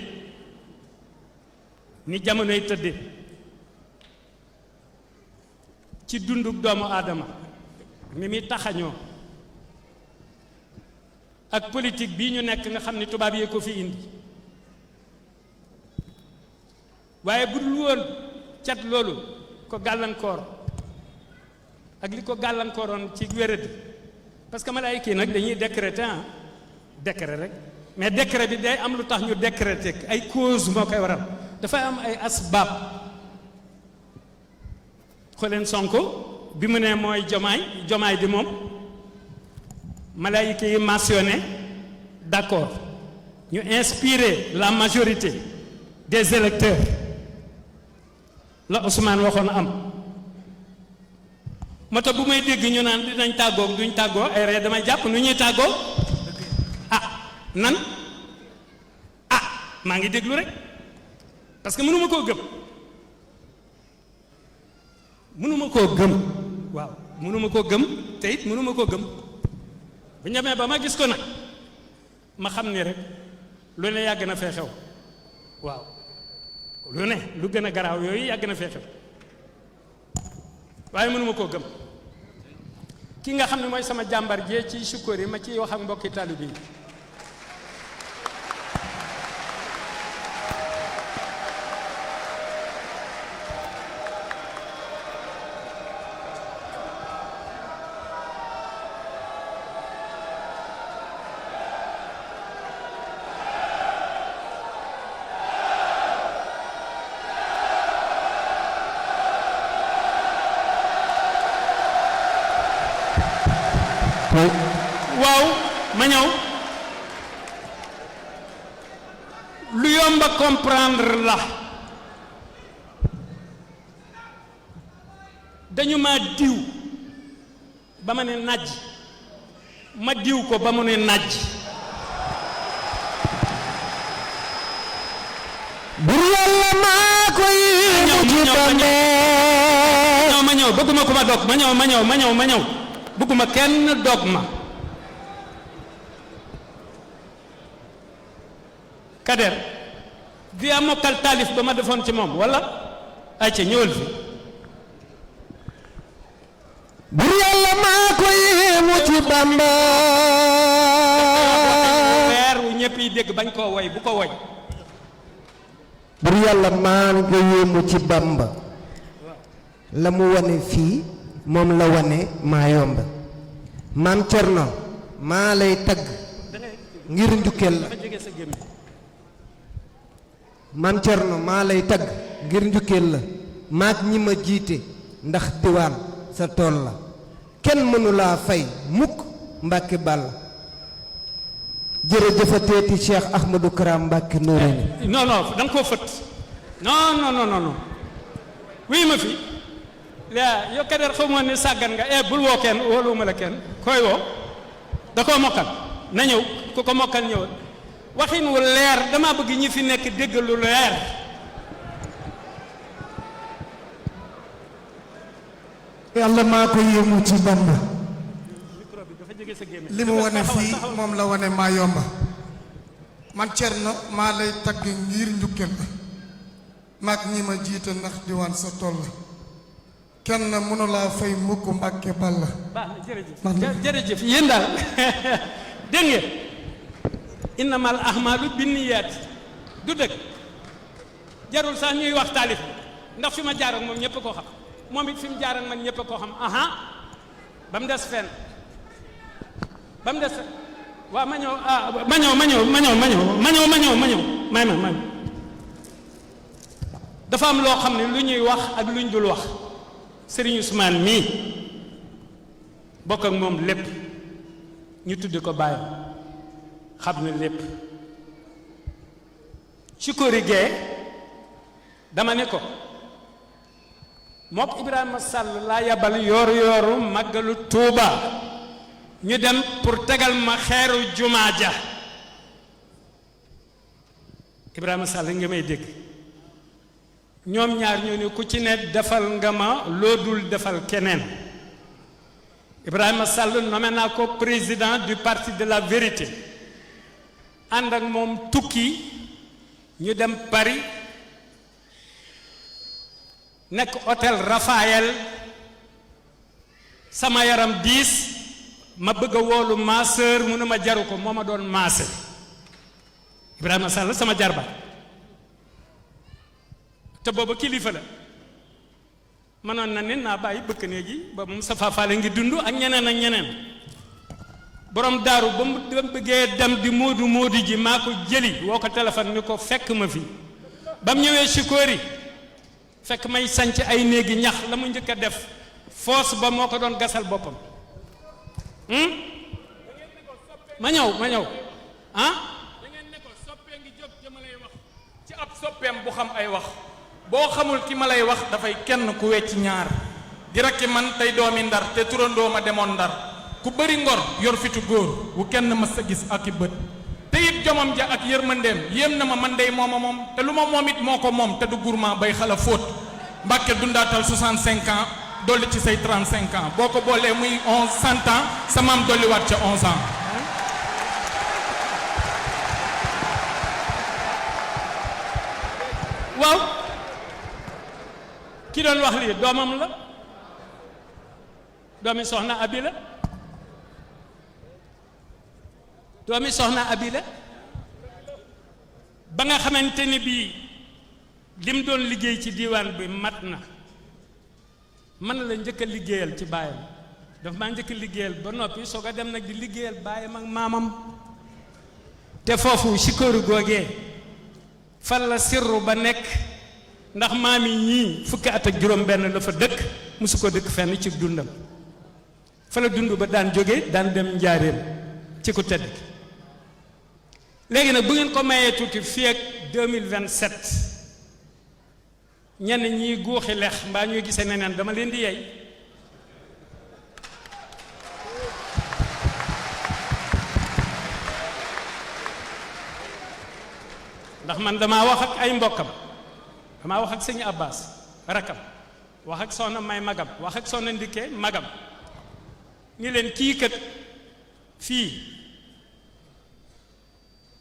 ci dunduk doomu aadama mi muy taxañoo ak politique bii ñu nekk nga xam ni tubaab yee ko fi indi waaye bu dul woon cat loolu ko gàllankoor ak li ko gàllankooroon ci wéradi parce que malaayika yi nag dañuy décréter décret rek mais décret bi day am lu tax ñu décréter ay cause moo koy waral dafay am ay asbaab xooleen Sonko bi mu ne mooy jomaay di moom malaayika yi mentionné d'accord ñu inspirer la majorité des électeurs la Ousmane waxoon am moo tax bu may dégg ñu naan dinañ tàggoog duñ tàggoo ay ree damay jàpp nu ñuy tàggoo nan maa ngi déglu rek parce que mënuma koo gëm waaw mënuma koo gëm te it mënuma koo gëm bu ñamee ba ma gis ko nag ma xam ni rek lu ne yàgg na fee xew waaw lu ne lu gën a garaaw yooyu yàgg na fee xew waaye mënuma koo gëm ki nga xam ne mooy sama jàmbar jee ci sukkoor yi ma ciy wax ak mbokki taalibe yi waaw ma ñëw lu yomba comprendre la dañu ma diw ba ma ne najj ma diw ko ba mu ne najj bur yàlla maa koy ma ñëw bëgguma ko ma dog ma ñëw bëgguma kenn dog ma Kader di a mokkal taalif ba ma defoon ci moom wala ay ca ñëwal fi bur yàlla maa ko yéemu ci Bamba weer wu ñëpp yi dégg bañ koo woy bu ko woy bur yàlla maa ko yéemu ci Bamba la mu wane fii moom la wane maa yomb maam Cerno maa lay tagg ngir njukkeel la maam Cerno maa lay tagg ngir njukkeel la maag ñi ma jiite ndax diwaan sa tool la kenn mënulaa fay mukk Mbàkke Bàll jërëjëfateeti Cheikh Ahmadou Karam Mbàkke Noreyni non da nga koo fët non wii ma fi laa yow Kader xaw ma ne sàggan nga bul woo kenn wóoluwuma la kenn koy woo da koo mokkal na ñëw ku ko mokkal ñëwal waxin wu leer dama bëgg ñi fi nekk dégg lu leer yàlla maa ko yéemu ci Bamba li mu wane fii moom la wane maa yomba man Cerno maa lay tagg ngir njukkeel la maag ñi ma jiite ndax diwaan sa tool la kenn mënulaa fay mukk Mbàkke Bàll jërëjëf yéen daal dégg ngeen innamal ahmalu binniyaat du dëgg jarul sax ñuy wax taalif ndax fi ma jaar ak moom ñëpp koo xam moom it fi mu jaar ak man ñëpp koo xam ba mu des fenn waaw ma ñëw may dafa am loo xam ne lu ñuy wax ak luñ dul wax Serigne Ousmane mii bokk ak moom lépp ñu tudde ko bàyyi xam na lépp ci korigee dama ne ko mook Ibrahima Sall laa yabal yooru màggalu Tuuba ñu dem pour tegal ma xeeru jumaa ja Ibrahima Sall nga may dégg ñoom ñaar ñoo ne ku ci ne defal nga ma loo dul defal keneen Ibrahima Sall nommé naa ko président du parti de la vérité ànd ak moom tukki ñu dem Paris nekk hôtel Raphaël sama yaram diis ma bëgg a woolu ma sœur mu ne ma jaru ko moo ma doon maase Ibrahima Sall sama jarba te booba kilifa la mënoon na ne naa bàyyi bëkk néeg yi ba Moustapha Fall ngi dund ak ñeneen ak ñeneen borom daaru ba mu bëggee dem di moodu ji maa ko jëli woo ko téléphone ni ko fekk ma fi ba mu ñëwee Sikori fekk may sanc ay néegi ñax la mu njëkk a def foos ba moo ko doon gasal boppam ma ñëw da ngeen ne ko soppee ngi jóg jëma lay wax ab soppeem bu xam ay wax boo xamul ki ma lay wax dafay kenn ku wecc ñaar di rakki man tey doomi Ndar te turandoo ma demoon Ndar ku bëri ngor yor fitu góor wu kenn mës a gis ak i bët te it jomam ja ak yërmandeem yéem na ma man dey mooma moom te lu ma moom it moo ko moom te du gourmand bay xala fóot Mbàkke dundaatal 65 ans dolli ci say 35 ans boo ko boolee muy 100 ans sa maam dolliwaat ca 11 ans. waaw ki doon wax lii doomam la doomi soxna Abi la doomi soxna Abi la ba nga xamante ni bii lim doon liggéey ci diiwaan bi mat na man la njëkk a liggéeyal ci baayam daf maa njëkk a liggéeyal ba noppi soog a dem nag di liggéeyal baayam ak maamam te foofu sikóoru googee fan la sirru ba nekk ndax maam yi ñii fukki at ak juróom benn la fa dëkk musu ko dëkk fenn ci dundam fa la dund ba daan jóge daan dem njaareem ci ku tedd léegi nag bu ngeen ko mayee tuuti fii ak 2027 ñenn ñi guuxi lex mbaa ñuy gisee neneen dama leen di yey ndax man damaa wax ak ay mbokkam damaa wax ak sëñ Abbas rakam wax ak soxna may magam wax ak soxna Ndike magam ni leen kii kat fii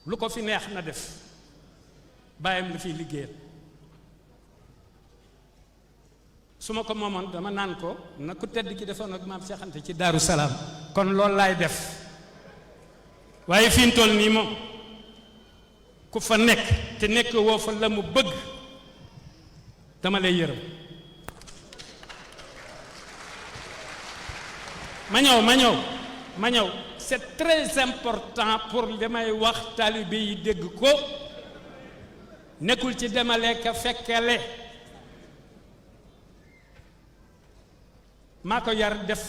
lu ko fi neex na def bàyyam la fiy liggéeyal su ma ko moomoon dama naan ko na ku tedd ki defoon ak maam Cheikh Anta ci Daaru Salaam kon loolu laay def waaye fi mu toll nii moom ku fa nekk te nekk woo fa la mu bëgg dama lay yërëm ma ñëw c'est très important pour li may wax taalibe yi dégg ko nekkul ci demale ka fekkale maa ko yar def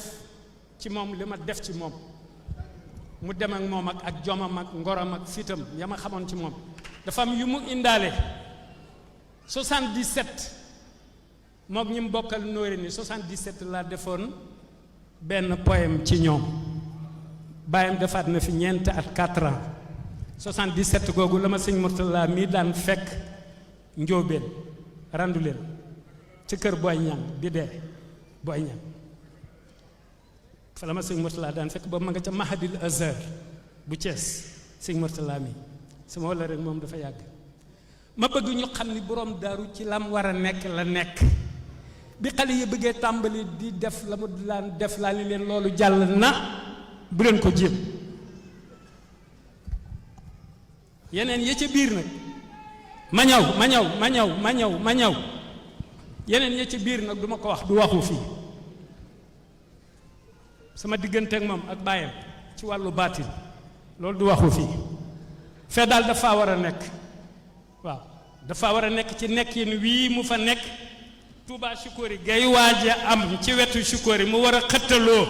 ci moom li ma def ci moom mu dem ak moom ak jomam ak ngoram ak fitam ya ma xamoon ci moom dafa am yu mu indaale 77 mook ñi mu bokkal nóori ni 77 laa defoon benn poème ci ñoom bàyyam defaat na fi ñeent at 4 ans 77 googu la ma sëñ Murtala mii daan fekk njóobeen randu leen ci kër Boy Ñang bi dee Boy Ñang fa la ma sëñ Murtala daan fekk ba ma nga ca Mahadil Azhar bu Thiès sëñ Murtala mi sama wala rek moom dafa yàgg ma bëgg ñu xam ni borom daaru ci lam war a nekk la nekk bi xale yi bëggee tàmbali di def la mu daan def laa ni leen loolu jàll na bu leen ko jéem yeneen ya ca biir nag ma ñëw yeneen ya ca biir nag du ma ko wax du waxu fii sama diggante ak moom ak bàyyam ci wàllu baatin loolu du waxu fii fee daal dafa war a nekk waaw dafa war a nekk ci nekkin wii mu fa nekk Touba Chikori gay waaj a am ci wetu Chikori mu war a xëttaloo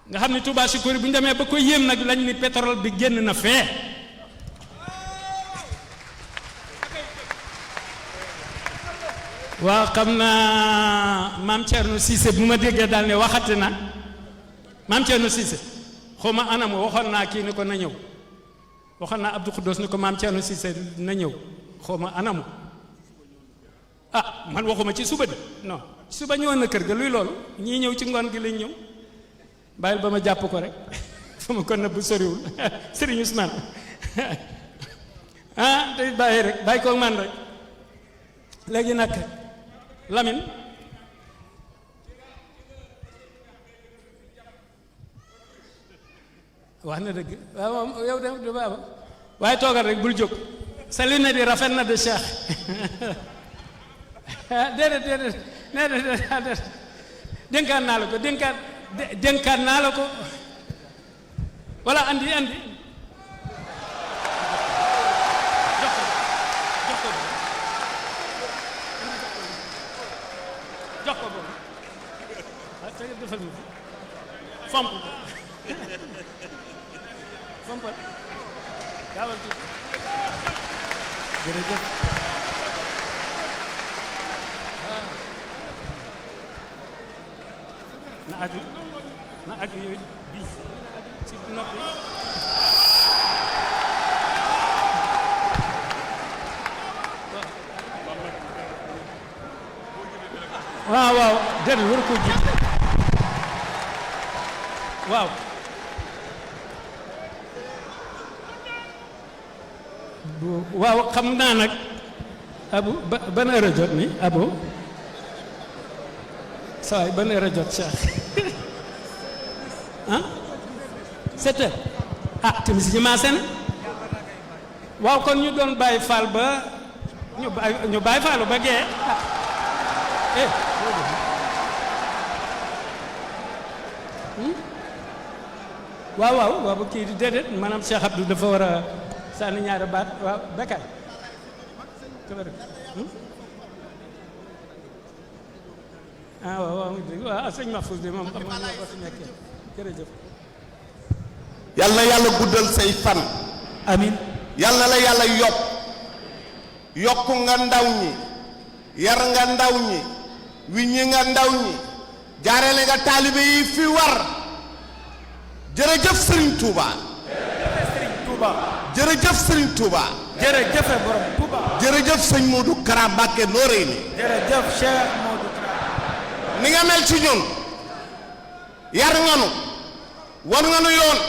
nga xam ni Touba Chikori bu ñu demee ba ko yéem nag lañ ni pétrole bi génn na fee waaw xam naa maam Thierno Cissé bu ma déggee daal ne waxati na maam Thierno Cissé xaw ma anam waxoon naa kii ni ko na ñëw waxoon naa Abdou Khoudoss ni ko maam Thierno Cissé na ñëw xaw ma anamu ah man waxuma ci suba de non ci suba ñëwoon na kër ga luy loolu ñii ñëw ci ngoon gi lañ ñëw bàyyil ba ma jàpp ko rek fa ma ko nëbb soriwul Serigne Ousmane ah tey bàyyi rek bàyyi ko man rek léegi nag Lamine wax na dëgg waaw moom yow de du baaba waaye toogal rek bul jóg sa li ne di rafet na de Cheikh déedéet dénkaan naa la ko dénkaan naa la ko wala andi jox ko boobu ah tey defal ma fomp fompal gaawal tuuti jërëjëf na aju yooyu bi ci noppi waaw waaw déedéet war ko jiit waaw waaw xam naa nag abu ban heure a jot ni abu sawaay ban heure a jot Cheikh ah 7 heures ah timis ji maase na waaw kon ñu doon bàyyi faal ba ñu bàyyi faalu ba gee waaw waaw waaw ba kii di déedéet maanaam Cheikh Abdou dafa war a sànni ñaari baat waaw Bekay waaw waaw waaw sëñ Mahfouz de moom xam nga ñoo ko fi nekkee jërëjëf yal na yàlla guddal say fan amin yal na la yàlla yokku nga ndaw ñi yar nga ndaw ñi wiññi nga ndaw ñi jaarale nga taalibe yi fi war jërëjëf Serigne Touba jërëjëf Serigne Touba jërëjëf borom Touba jërëjëf sëñ Modou Kara Mbacké Noreyni jërëjëf Cheikh Modou Kara ni nga mel ci ñun yar nga nu wan nga nu yoon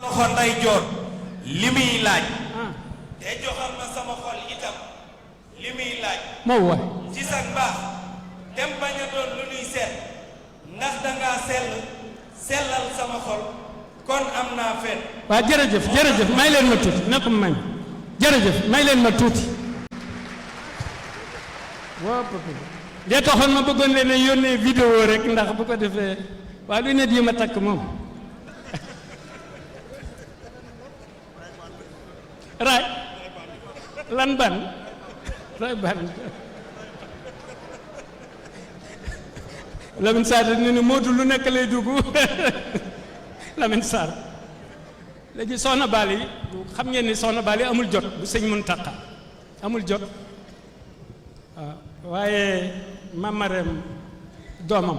loxo nday joor li muy laaj te joxal ma sama xol itam li muy laaj moo waay ci sa mbaax dem bañ a doon lu ñuy seet ndax dangaa sellal sama xol kon am naa fen waaw jërëjëf may leen ma tuuti nekk mañ jërëjëf may leen ma tuuti waaw lee taxoon ma bëggoon leen a yónnee vidéo rek ndax bu ko defee waaye lu ne yi ma takk moom raay lan ban raay ban Lamine Sarr ne ni Modou lu nekk lay dugg Lamine Sarr léegi soxna Bali xam ngeen ni soxna Bali amul jot bu sëñ Muntaxa amul jot waaw waaye Mamarem doomam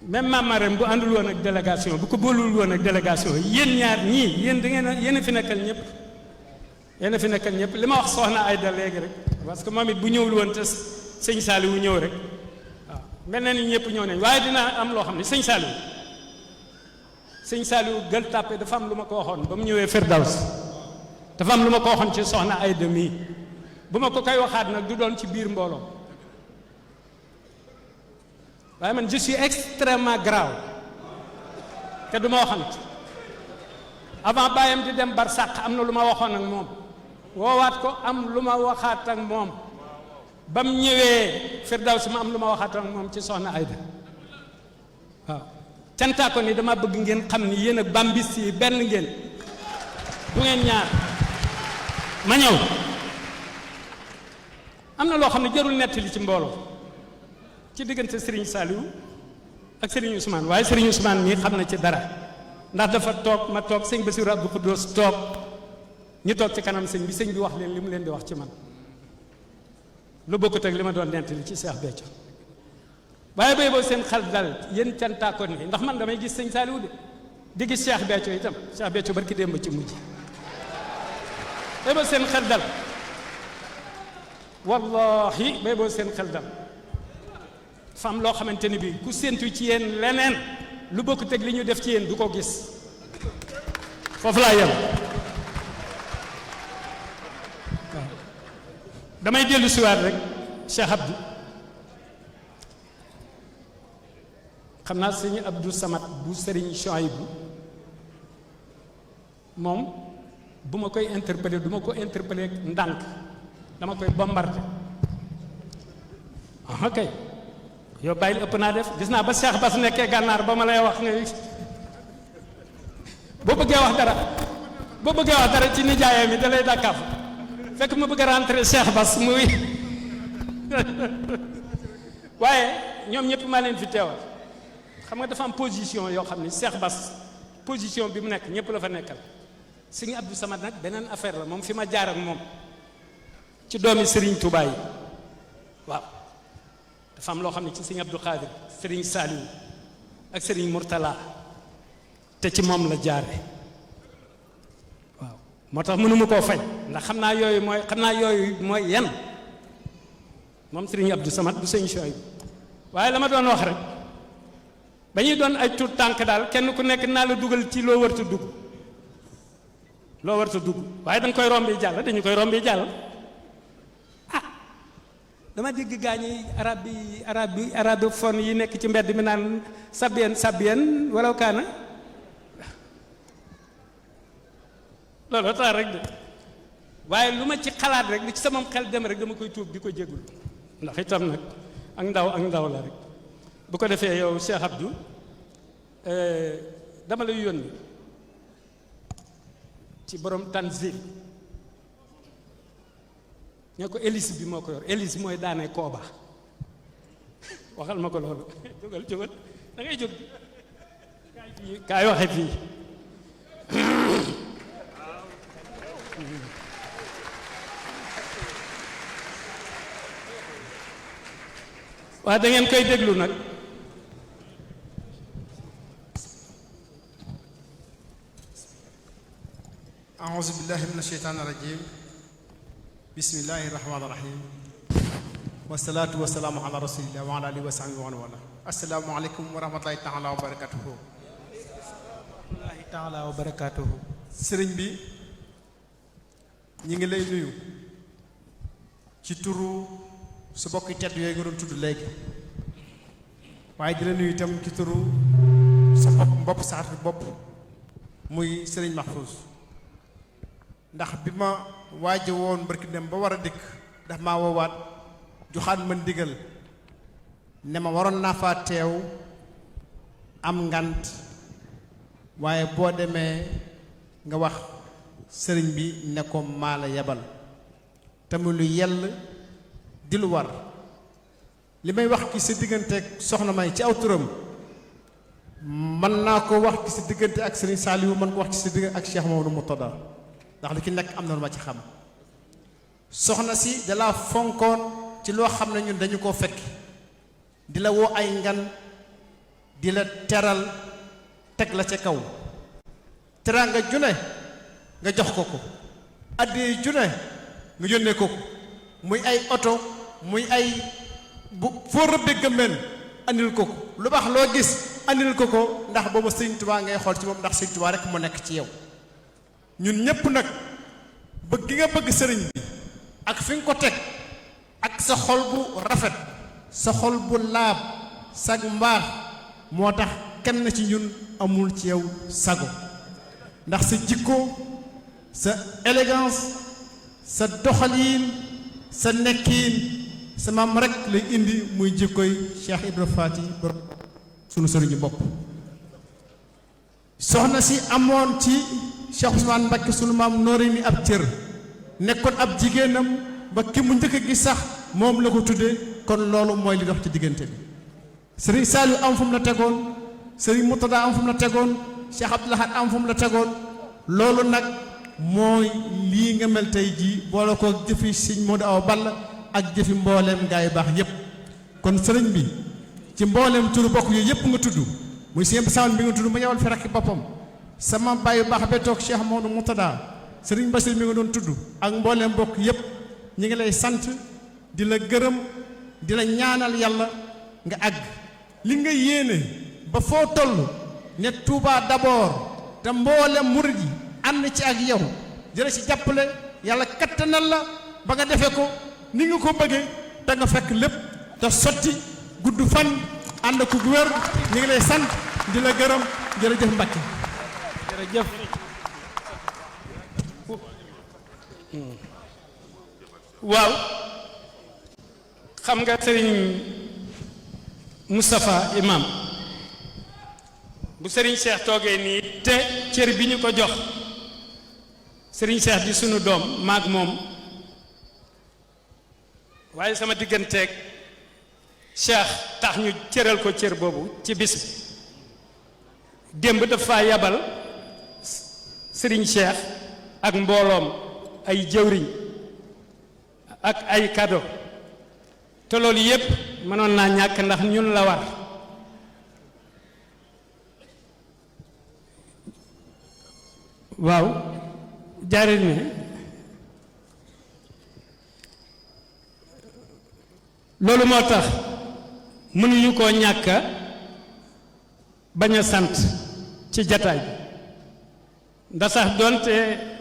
même Mamarem bu àndul woon ak délégation bu ko boolul woon ak délégation yéen ñaar ñii yéen da ngeen a yéen a fi nekkal ñëpp yéen a fi nekkal ñëpp li ma wax soxna Ayda léegi rek parce que moom it bu ñëwul woon te sëñ Saliou ñëw rek waaw mel na ni ñëpp ñëw nañ waaye dina am loo xam ne sëñ Saliou Gueule Tapée dafa am lu ma ko waxoon ba mu ñëwee Firdaws dafa am lu ma ko waxoon ci soxna Ayda mii bu ma ko koy waxaat nag du doon ci biir mbooloo waaye man je suis extrêmement grave te du ma waxant avant bàyyam di dem barsàq am na lu ma waxoon ak moom woowaat ko am lu ma waxaat ak moom ba mu ñëwee Firdaws ma am lu ma waxaat ak moom ci soxna Ayda waaw cantaa ko ni dama bëgg ngeen xam ni yéen ak bambis yi benn ngeen bu ngeen ñaar ma ñëw am na loo xam ne jarul nettali ci mbooloo ci diggante Serigne Saliou ak Serigne Ousmane waaye Serigne Ousmane mii xam na ci dara ndax dafa toog ma toog sëñ Bassirou Abdou Khoudoss toog ñu toog ci kanam sëñ bi wax leen li mu leen di wax ci man lu bokkut ak li ma doon nettali ci Cheikh Béthio waaye bay boo seen xel dal yéen cantaakoon yi ndax man damay gis sëñ Saliou di gis Cheikh Béthio itam Cheikh Béthio barki démb ci mujj bay boo seen xel dal wallahi bay boo seen xel dal fam loo xamante ni bii ku séentu ci yéen leneen lu bokkut ak li ñu def ci yéen du ko gis foofu laa yem waaw damay dellu siwaat rek Cheikh Abdou xam naa sëñ Abdou Samad bu Serigne Chouaïbou moom bu ma koy interpellé du ma ko interpellé ndànk dama koy bombardé ok yow bàyyil ëpp naa def gis naa ba Cheikh Bass nekkee gànnaar ba ma lay wax nga boo bëggee wax dara ci nijaayam yi da lay dàkkaaf fekk ma bëgg a rentré Cheikh Bass muy waaye ñoom ñëpp maa leen fi teewal xam nga dafa am position yoo xam ni Cheikh Bass position bi mu nekk ñëpp la fa nekkal Sëriñ Abdou Samad nag beneen affaire la moom fi ma jaar ak moom ci doomi Serigne Touba yi waaw dafa am loo xam ne ci Sëriñ Abdou Khadir Serigne Saliou ak Serigne Mourtala te ci moom la jaare waaw moo tax mënuma koo fay ndax xam naa yooyu mooy yan moom Serigne Abdou Samad bu sëñ Choy waaye la ma doon wax rek ba ñuy doon ay tuut tànk daal kenn ku nekk naa la dugal ci loo warta dugg waaye dañ koy rombi jàll dañu koy rombi jàll ah dama dégg gaañi arabophone yi nekk ci mbedd mi naan sabiyen wala kaana loolu tax rek de waaye lu ma ci xalaat rek li ci sama xel dem rek dama koy tuub di ko jégul ndax itam nag ak ndaw la rek bu ko defee yow Cheikh Abdou dama lay yónni ci borom Tanzil ñoo ko hélice bi moo ko yor hélice mooy daane kooba waxal ma ko loolu jógal da ngay jóg kaay waxe fii waa da ngeen koy déglu nag أعوذ بالله من الشيطان الرجيم بسم الله الرحمن الرحيم والصلاة والسلام على رسول الله وعلى آله وصحبه ومن والاه السلام عليكم ورحمة الله تعالى وبركاته الله تعالى وبركاته sëriñ bi ñi ngi lay nuyu ci turu su bokki tedd yooyu nga doon tudd léegi waaye di la nuyu itam ci turu sa bopp sa xarit bopp muy sëriñ Mahfouz ndax bi ma waaje woon barki dem ba war a dikk ndax maa woowaat joxaat ma ndigal ne ma waroon naa faa teew am ngant waaye boo demee nga wax sëriñ bi ne ko maa la yebal te mu lu yell di lu war li may wax ci sa digganteeg soxna May ci aw turam mën naa ko wax ci sa diggante ak sëriñ Saliou mën ko wax ci sa diggante ak Cheikh Mamadou Moutada ndax li ci nekk am na lu ma ci xam soxna si dalaa fonkoon ci loo xam ne ñun dañu koo fekk di la woo ay ngan di la teral teg la ca kaw teraanga june nga jox ko addi june nga yónnee ko muy ay oto muy ay bu foo rëbbee gëmmeen andil ko lu baax loo gis andil ko ndax boobu Sëriñ Tuubaa ngay xool ci moom ndax Sëriñ Tuubaa rek mu nekk ci yow ñun ñépp nag bëgg gi nga bëgg sëriñ bi ak fi nga ko teg ak sa xol bu rafet sa xol bu laab sag mbaax moo tax kenn ci ñun amul ci yow sago ndax sa jikko sa élégance sa doxaliin sa nekkiin sa maam rek lay indi muy jikkoy Cheikh Ibra Faty borom sunu sëriñu bopp soxna si amoon ci Cheikh Ousmane Mbacké sunu maam noori ni ab cër nekkoon ab jigéenam ba ki mu njëkk a gis sax moom la ko tuddee kon loolu mooy li dox ci diggante bi sëriñ Saliou am fu mu la tegoon sëriñ Moutada am fu mu la tegoon Cheikh Abdoul Ahad am fu mu la tegoon loolu nag mooy lii nga mel tey jii boole ko jëfi sëñ Modou Awa Balla ak jëfi mbooleem gaa yu baax yépp kon sëriñ bi ci mbooleem turu bokk yooyu yépp nga tudd muy sëñ Saman bi nga tudd ma ñëwal fi rakki boppam sama bàyyi baax ba toog Cheikh Mamadou Moutada sëriñ Bassir mi nga doon tudd ak mbooleem bokk yépp ñi ngi lay sant di la gërëm di la ñaanal yàlla nga àgg li nga yéene ba foo toll ne Touba d'abord te mboolem murid yi ànd ci ak yow jërë ci jàppale yàlla kattanal la ba nga defee ko ni nga ko bëggee da nga fekk lépp te sotti gudd fan ànd ko wér ñi ngi lay sant di la gërëm jërëjëf Mbacke jërëjëf waaw xam nga sëriñ Moustapha imam bu sëriñ Cheikh toogee nii te cër bi ñu ko jox sëriñ Cheikh di sunu doom maag moom waaye sama digganteeg Cheikh tax ñu cëral ko cër boobu ci bis bi démb dafa yabal sëriñ Cheikh ak mbooloom ay jëwriñ ak ay cadeau te loolu yépp mënoon naa ñàkk ndax ñun la war waaw jaareel ne loolu moo tax mënuñu koo ñàkk bañ a sant ci jataay bi ndax sax doonte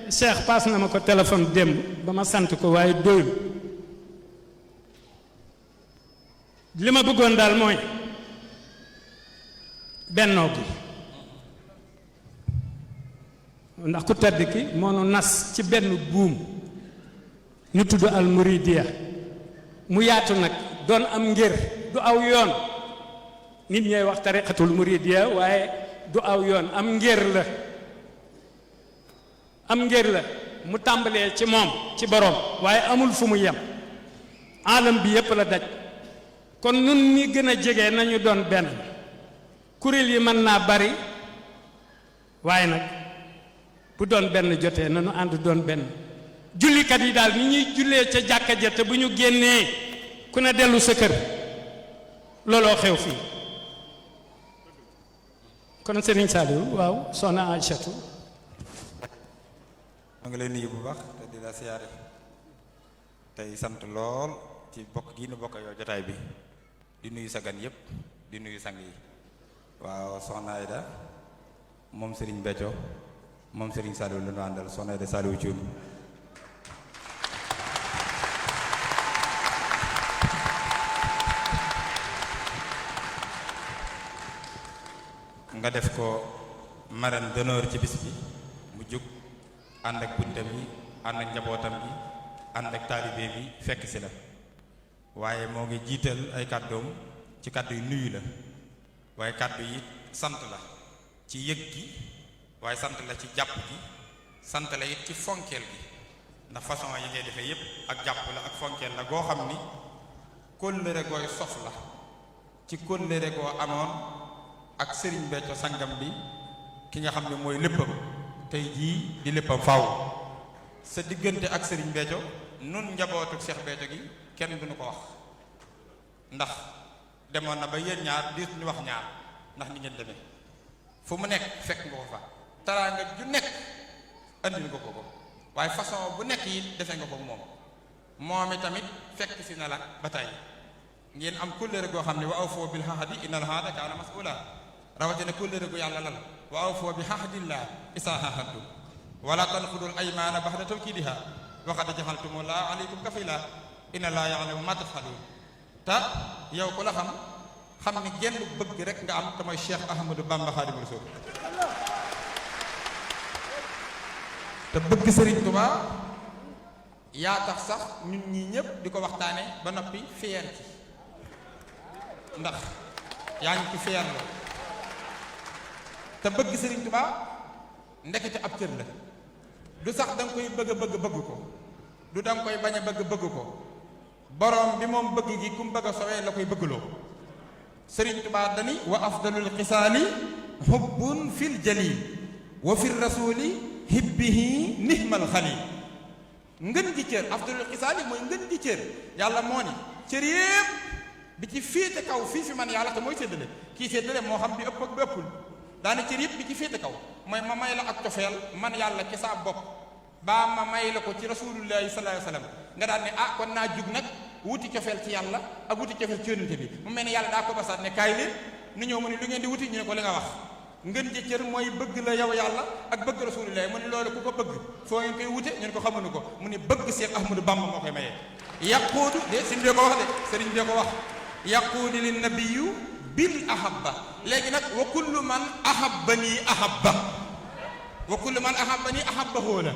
Cheikh paas na ma ko téléphone démb ba ma sant ko waaye doyul li ma bëggoon daal mooy bennoo gi ndax ku tedd ki moo nu nas ci benn buum ñu tudd al muridiya mu yaatu nag doon am ngir du aw yoon nit ñooy wax tariqatul muridiya waaye du aw yoon am ngir la am ngir la mu tàmbalee ci moom ci boroom waaye amul fu mu yem alam bi yépp la daj kon nun ñi gën a jege nañu doon benn kuréel yi mën naa bari waaye nag bu doon benn jotee nañu ànd doon benn jullikat yi daal ni ñuy jullee ca jàkka ja te bu ñu génnee ku ne dellu sa kër looloo xew fii kon Serigne Saliou waaw soxna Aïchatou ma ngi lay nuyu bu baax te di la siyaare tey sant lool ci bokk gi nu bokk yow jotaay bi di nuyu sa gan yépp di nuyu sang yi waaw soxna Aïda moom Serigne Béthio moom Serigne Saliou la ñu àndal soxna Aïda Saliou Thioune nga def ko marraine d'honneur ci bis bi mu jóg ànd ak buntam yi ànd ak njabootam bi ànd ak taalibe bi fekk si la waaye moo ngi jiital ay kàddoom ci kàddu yu nuyu la waaye kàddu yi sant la ci yëg gi waaye sant la ci jàpp gi sant la it ci fonkeel gi ndax façon yi ngay defee yépp ak jàpp la ak fonkeel la goo xam ni kóllëre gooy sof la ci kóllëre goo amoon ak Serigne Béthio sangam bi ki nga xam ne mooy léppam tey jii di léppam faaw sa diggante ak Serigne Béthio nun njabootu Cheikh Béthio gi kenn duñu ko wax ndax demoon na ba yéen ñaar diis ñu wax ñaar ndax ni ngeen demee fu mu nekk fekk nga ko fa taraanga ju nekk andil nga ko waaye façon bu nekk yi defe nga ko moom tamit fekk si na la ba tey ngeen am kóllëre goo xam ne wa awfoo bil ahdi innal ahda kaana mas'uula rawatina kóllëre gu yàlla lal wa awfoo bi ahdillah isaa ahadtum wala tanqudul aymaana ba'da tawkiidihaa wa qad ja'altumullaaha alaykum kafiilaa inna llaaha ya'lamu maa taf'aluun te yow ku la xam ni genn bëgg rek nga am te mooy Cheikh Ahmadou Bamba Xaadimu Rasuul te bëgg Serigne Touba yaa tax sax ñun ñii ñëpp di ko waxtaane ba noppi fier ci ndax yaa ngi ci fier la te bëgg Serigne Touba ndekete ab cër la du sax da nga koy bëgg ko du da nga koy bañ a bëgg ko borom bi moom bëgg gi ku mu bëgg a sowee la koy bëggloo Serigne Touba dani wa afdalul xisaali hubbun fil jalil wa fil rasuli hibbihi nihmal xalil ngën gi cër afdalul xisaali mooy ngën gi cër yàlla moo ni cër yépp bi ci féete kaw fii fi man yàlla te mooy séddale kii séddale moo xam bi ëpp ak bi ëppul daane cër yépp bi ci féete kaw mooy ma may la ak cofeel man yàlla ci saa bopp baa ma may la ko ci rasulullahi sallallahu alayhi wa sallam nga daan ne ah kon naa jug nag wuti cofeel ci yàlla ak wuti cofeel ci yónnente bi mu mel ne yàlla daa ko basaat ne kaay leen nu ñëw mu ne lu ngeen di wuti ñu ne ko li nga wax ngën ji cër mooy bëgg la yow yàlla ak bëgg rasulullahi mu ne loolu ku ko bëgg foo ngeen koy wute ñu ne ko xamuñu ko mu ne bëgg Cheikh Ahmadou Bamba moo koy mayee yaquudu de sëriñ bi ko wax de sëriñ bi ko wax yaquudu lin nabiyyu bil ahabba léegi nag wa kullu man ahabbani ahabba wa kullu man ahabbani ahabbahu la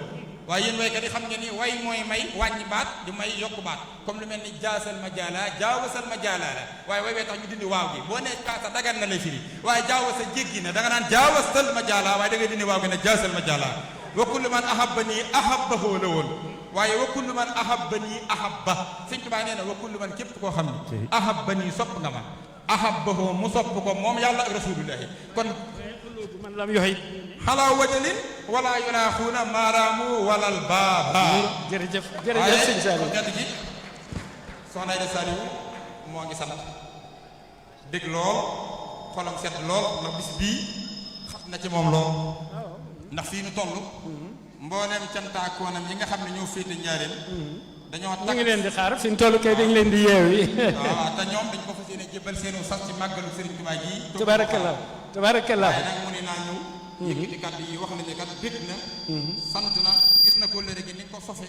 waaye yéen waykat yi xam ngeen ni way mooy may wàññi baat di may yokku baat comme lu mel ni jaasal ma jaala jaawasal ma jaala la waaye way wee tax ñu dindi waaw gi boo nee kaasa dagan na lay firi waaye jaawasa jéggi na da nga naan jaawasal ma jaala waaye da ngay dindi waaw gi ne jaasal ma jaala wa kullu man ahabbani ahabbahu la woon waaye wa kullu man ahabbani ahabba Sëñ Tuubaa nee na wa kullu man képp koo xam ne ahabbani sopp nga ma ahabbahu mu sopp ko moom yàlla ak rasulullahi kon man lam yoxit xalaa wajalin wala yunaaxuuna maaraamu walal baaba jërëjëf jërëjëf sëñ Saliou ñett ji soxna Aïda Saliou moo ngi sant dégg lool xolam set lool ndax bis bii xam na ci moom lool ndax fii nu toll mbooleem cantaakoonam yi nga xam ne ñoo féete Njaaréem dañoo ñu ngi leen di xaar fi mu toll kay dañ leen di yeewi waaw te ñoom dañ ko fas yéene jébbal seenu sas ci màggalu Serigne Touba ji tabarakallah tabarakallah waaye nag mu ne naa ñëw yëkkati kàddu yi wax na ne kat bég na sant na gis na kóllëre gi ni nga ko sofe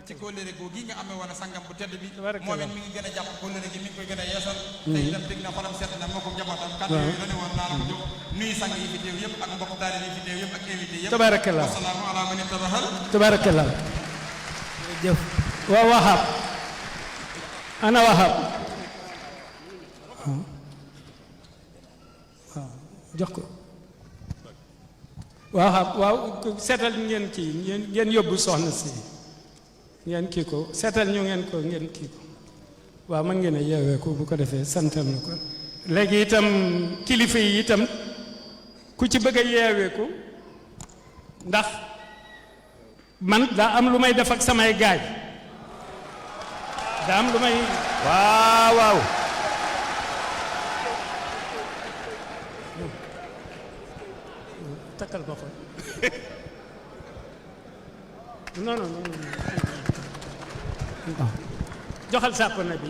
ci kóllëre goo gi nga amee woon a sangam bu tedd bi moom it mi ngi gën a jàpp kóllëre gi mi ngi koy gën a yeesal te itam dégg na xolam set na moo ko njabootam kàddu yooyu la ne woon naa la ko jox nuyu sang yi fi teew yëpp ak mbokk taalibe yi fi teew yëpp ak invité yëpp tabarakallah wasalaamu ala man ittabaxal tabarakallah jëf waa Wahab ana Wahab waaw jox ko waaw seetal ngeen kii ngeen yóbbu soxna si ngeen kii ko seetal ñu ngeen ko ngeen kii ko waaw mën ngeen a yeewee ko bu ko defee santal na ko léegi itam kilifa yi itam ku ci bëgg a yeewee ko ndax man daa am lu may def ak samay gaay daa am lu may waaw takkal ko xool non joxal sàpp na bi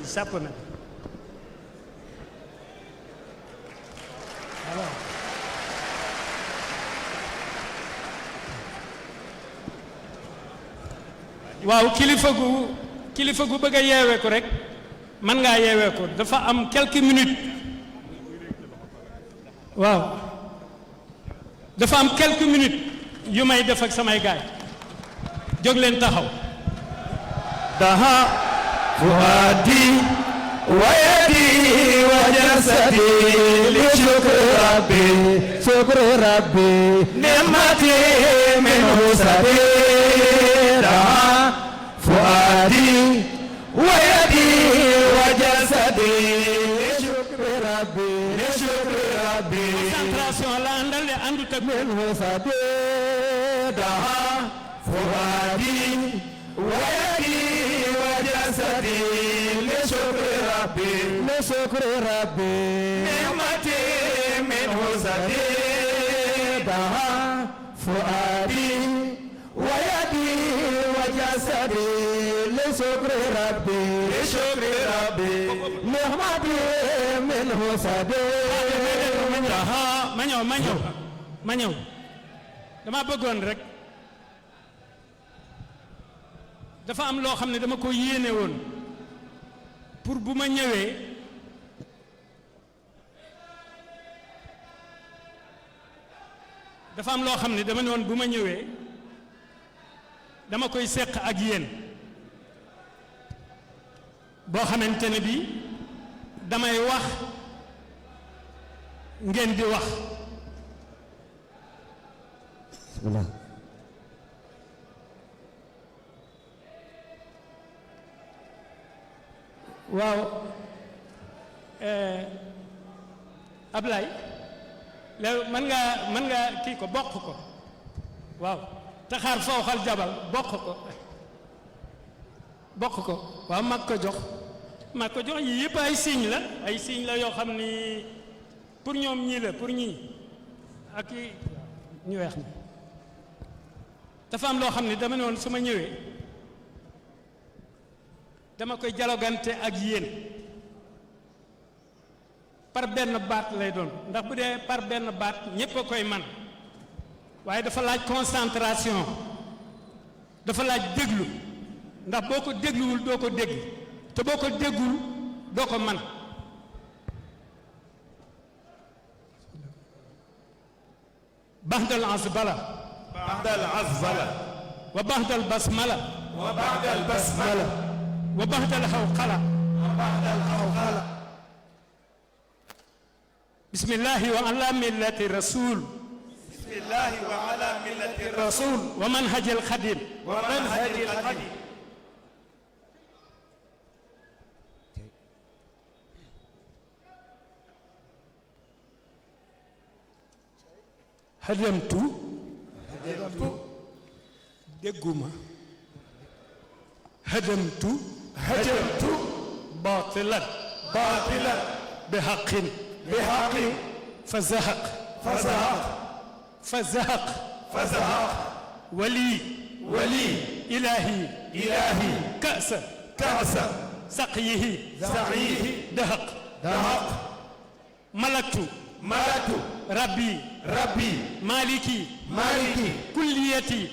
waaw kilifa gu bëgg a yeewee ko rek mën ngaa yeewee ko dafa am quelques minutes waaw dafa am quelques minutes yu may def ak samay gaay jóg leen taxaw daha fuadi wa yadi wa jasadi li shukri rabbi ni'mati minhu sadira fuadi wa yadi wa jasadi li shukri rabbi concentration la andal le andu tak minhu sadira fuadi wa yadi wa jasadi li shukri rabbi ni'mati minhu sadida fuadi wa yadi wa jasadi li shukri rabbi ni'mati minhu sadida ma ñëw dama bëggoon rek dafa am loo xam ne dama ko yéene woon pour bu ma ñëwee dafa am loo xam ne dama ne woon bu ma ñëwee dama koy seq ak yéen boo xamante ne bi damay wax ngeen di wax waaw Ablaye léegi mën nga kii ko bokk ko waaw taxaar fawxal jabal bokk ko waaw mag ko jox yii yëpp ay signe la yoo xam ni pour ñoom ñii la pour ñii ak ñu weex ni dafa am loo xam ne dama ne woon su ma ñëwee dama koy jalogante ak yéen par benn baat lay doon ndax bu dee par benn baat ñépp a koy man waaye dafa laaj concentration dafa laaj déglu ndax boo ko dégluwul doo ko dégg te boo ko déggul doo ko man baxdal azbala وبعد البسملة وبعد البسملة وبعد الحوقلة وبعد الحوقلة بسم الله وعلى ملة الرسول بسم الله وعلى ملة الرسول ومنهج الخديم ومنهج الخديم هدمت دقما هدمت باطلا بحق فزهق ولي إلهي كأس سقيه دهق ملكت ربي مالكي كليتي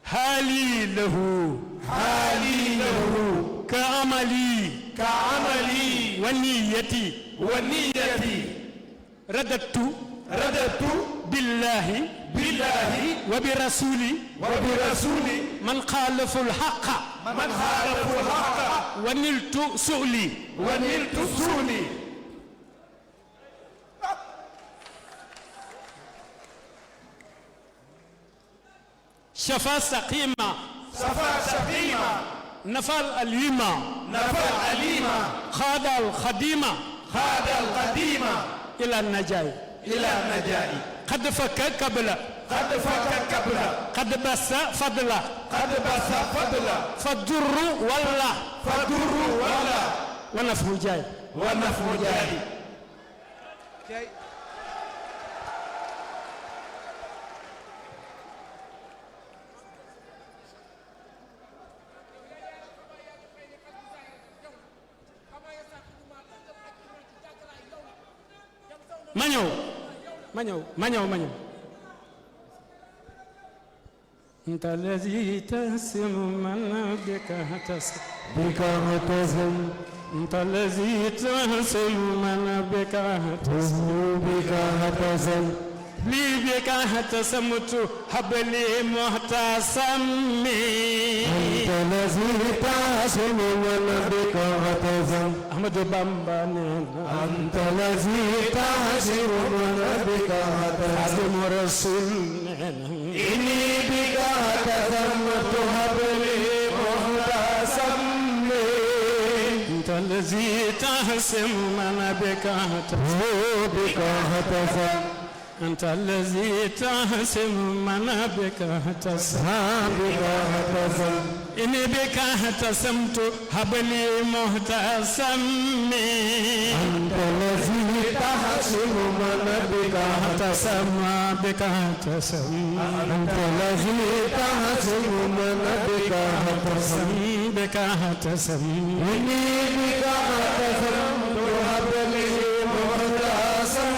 حالي له كعملي ونيتي رددت بالله وبرسولي من خالف الحق ونلت سؤلي شفا سقيمة نفى الأليمة خاد الخديمة إلى النجاة قد فك كبلة قد بس فضلا فالضر والله ونفه جاي ما ñëw انت الذي تهسم من بك هتسم انت الذي تهسم من بك هتسم لي بك هتسمت حبلي محتسمي انت الذي تهسم من بك هتسم احمد بامبا انت الذي تهسم من بك هتسم رسول إني بك هتسمت حبلي محتسمي انت الذي تهسم من بك هتسم أنت الذي تهسم من بك هتسم إني بك هتسمت حبلي محتسمي أنت الذي تهسم من بك هتسم بك هتسم أنت الذي تهسم من بك هتسم إني بك هتسمت حبلي محتسمي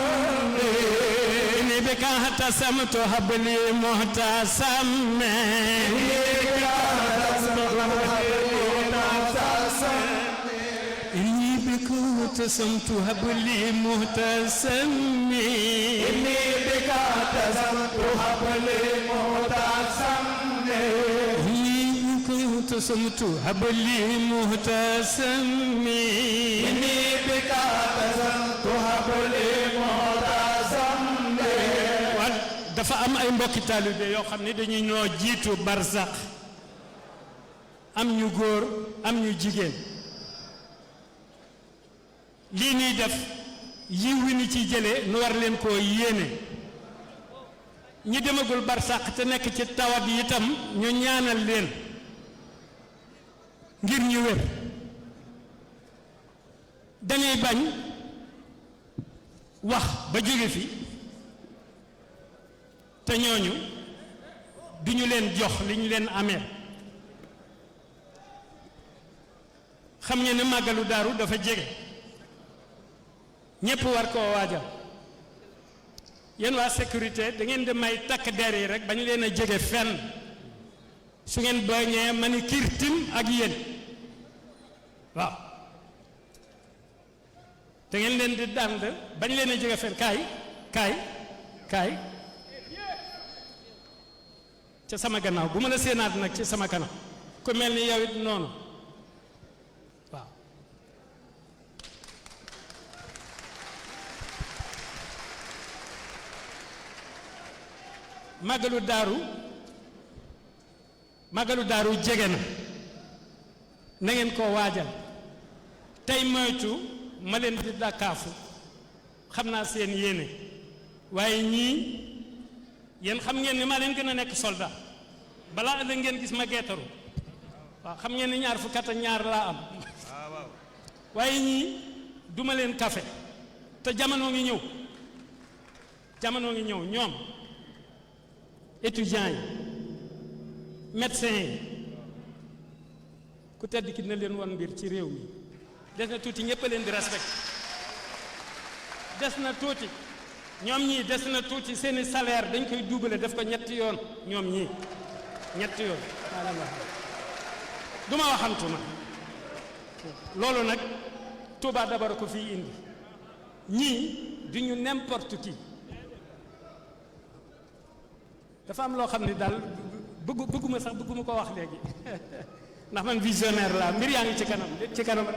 بك اهتسمت حبلي محتسم إني بك اهتسمت حبلي محتسم إني بك اهتسمت حبلي محتسم إني بك اهتسمت حبلي محتسم إني بك اهتسمت حبلي محتسم dafa am ay mbokki taalibe yoo xam ne dañuy ñoo jiitu barsax am ñu góor am ñu jigéen lii ñuy def yiw wi ni ci jëlee nu war leen koo yéene ñi demagul barsax te nekk ci tawat yi itam ñu ñaanal leen ngir ñu wér dañuy bañ wax ba jóge fi te ñooñu duñu leen jox li ñu leen amee xam ngeen ne màggalu daaru dafa jege ñépp war koo waajal yéen waa sécurité da ngeen di may takk der yi rek bañ leen a jege fenn su ngeen bañee ma ni kirtim ak yéen waaw da ngeen leen di dànd bañ leen a jege fenn kaay ca sama gannaaw bu ma la séenaat nag ci sama kanam ku mel ni yow it noonu waaw màggalu daaru jege na ngeen koo waajal tey moytu ma leen di dàkkaafu xam naa seen yéene waaye ñii yéen xam ngeen ni maa leen gën a nekk soldat balaa ëllëg ngeen gis ma geetaru waaw xam ngeen ni ñaar fukk ak ñaar laa am waaye ñii duma leen kafe te jamono ngi ñëw ñoom étudiants yi médecins yi ku tedd ki dina leen won mbir ci réew mi des na tuuti ñëpp a leen di respect des na tuuti ñoom ñii des na tuuti seeni salaire dañ koy doubler def ko ñetti yoon ñoom ñii ñetti yoon du ma waxantuma loolu nag Touba d'abord ko fii indi ñii du ñu n'importe qui dafa am loo xam ne daal bëgguma ko wax léegi ndax man visionnaire la mbir yaa ngi ci kanam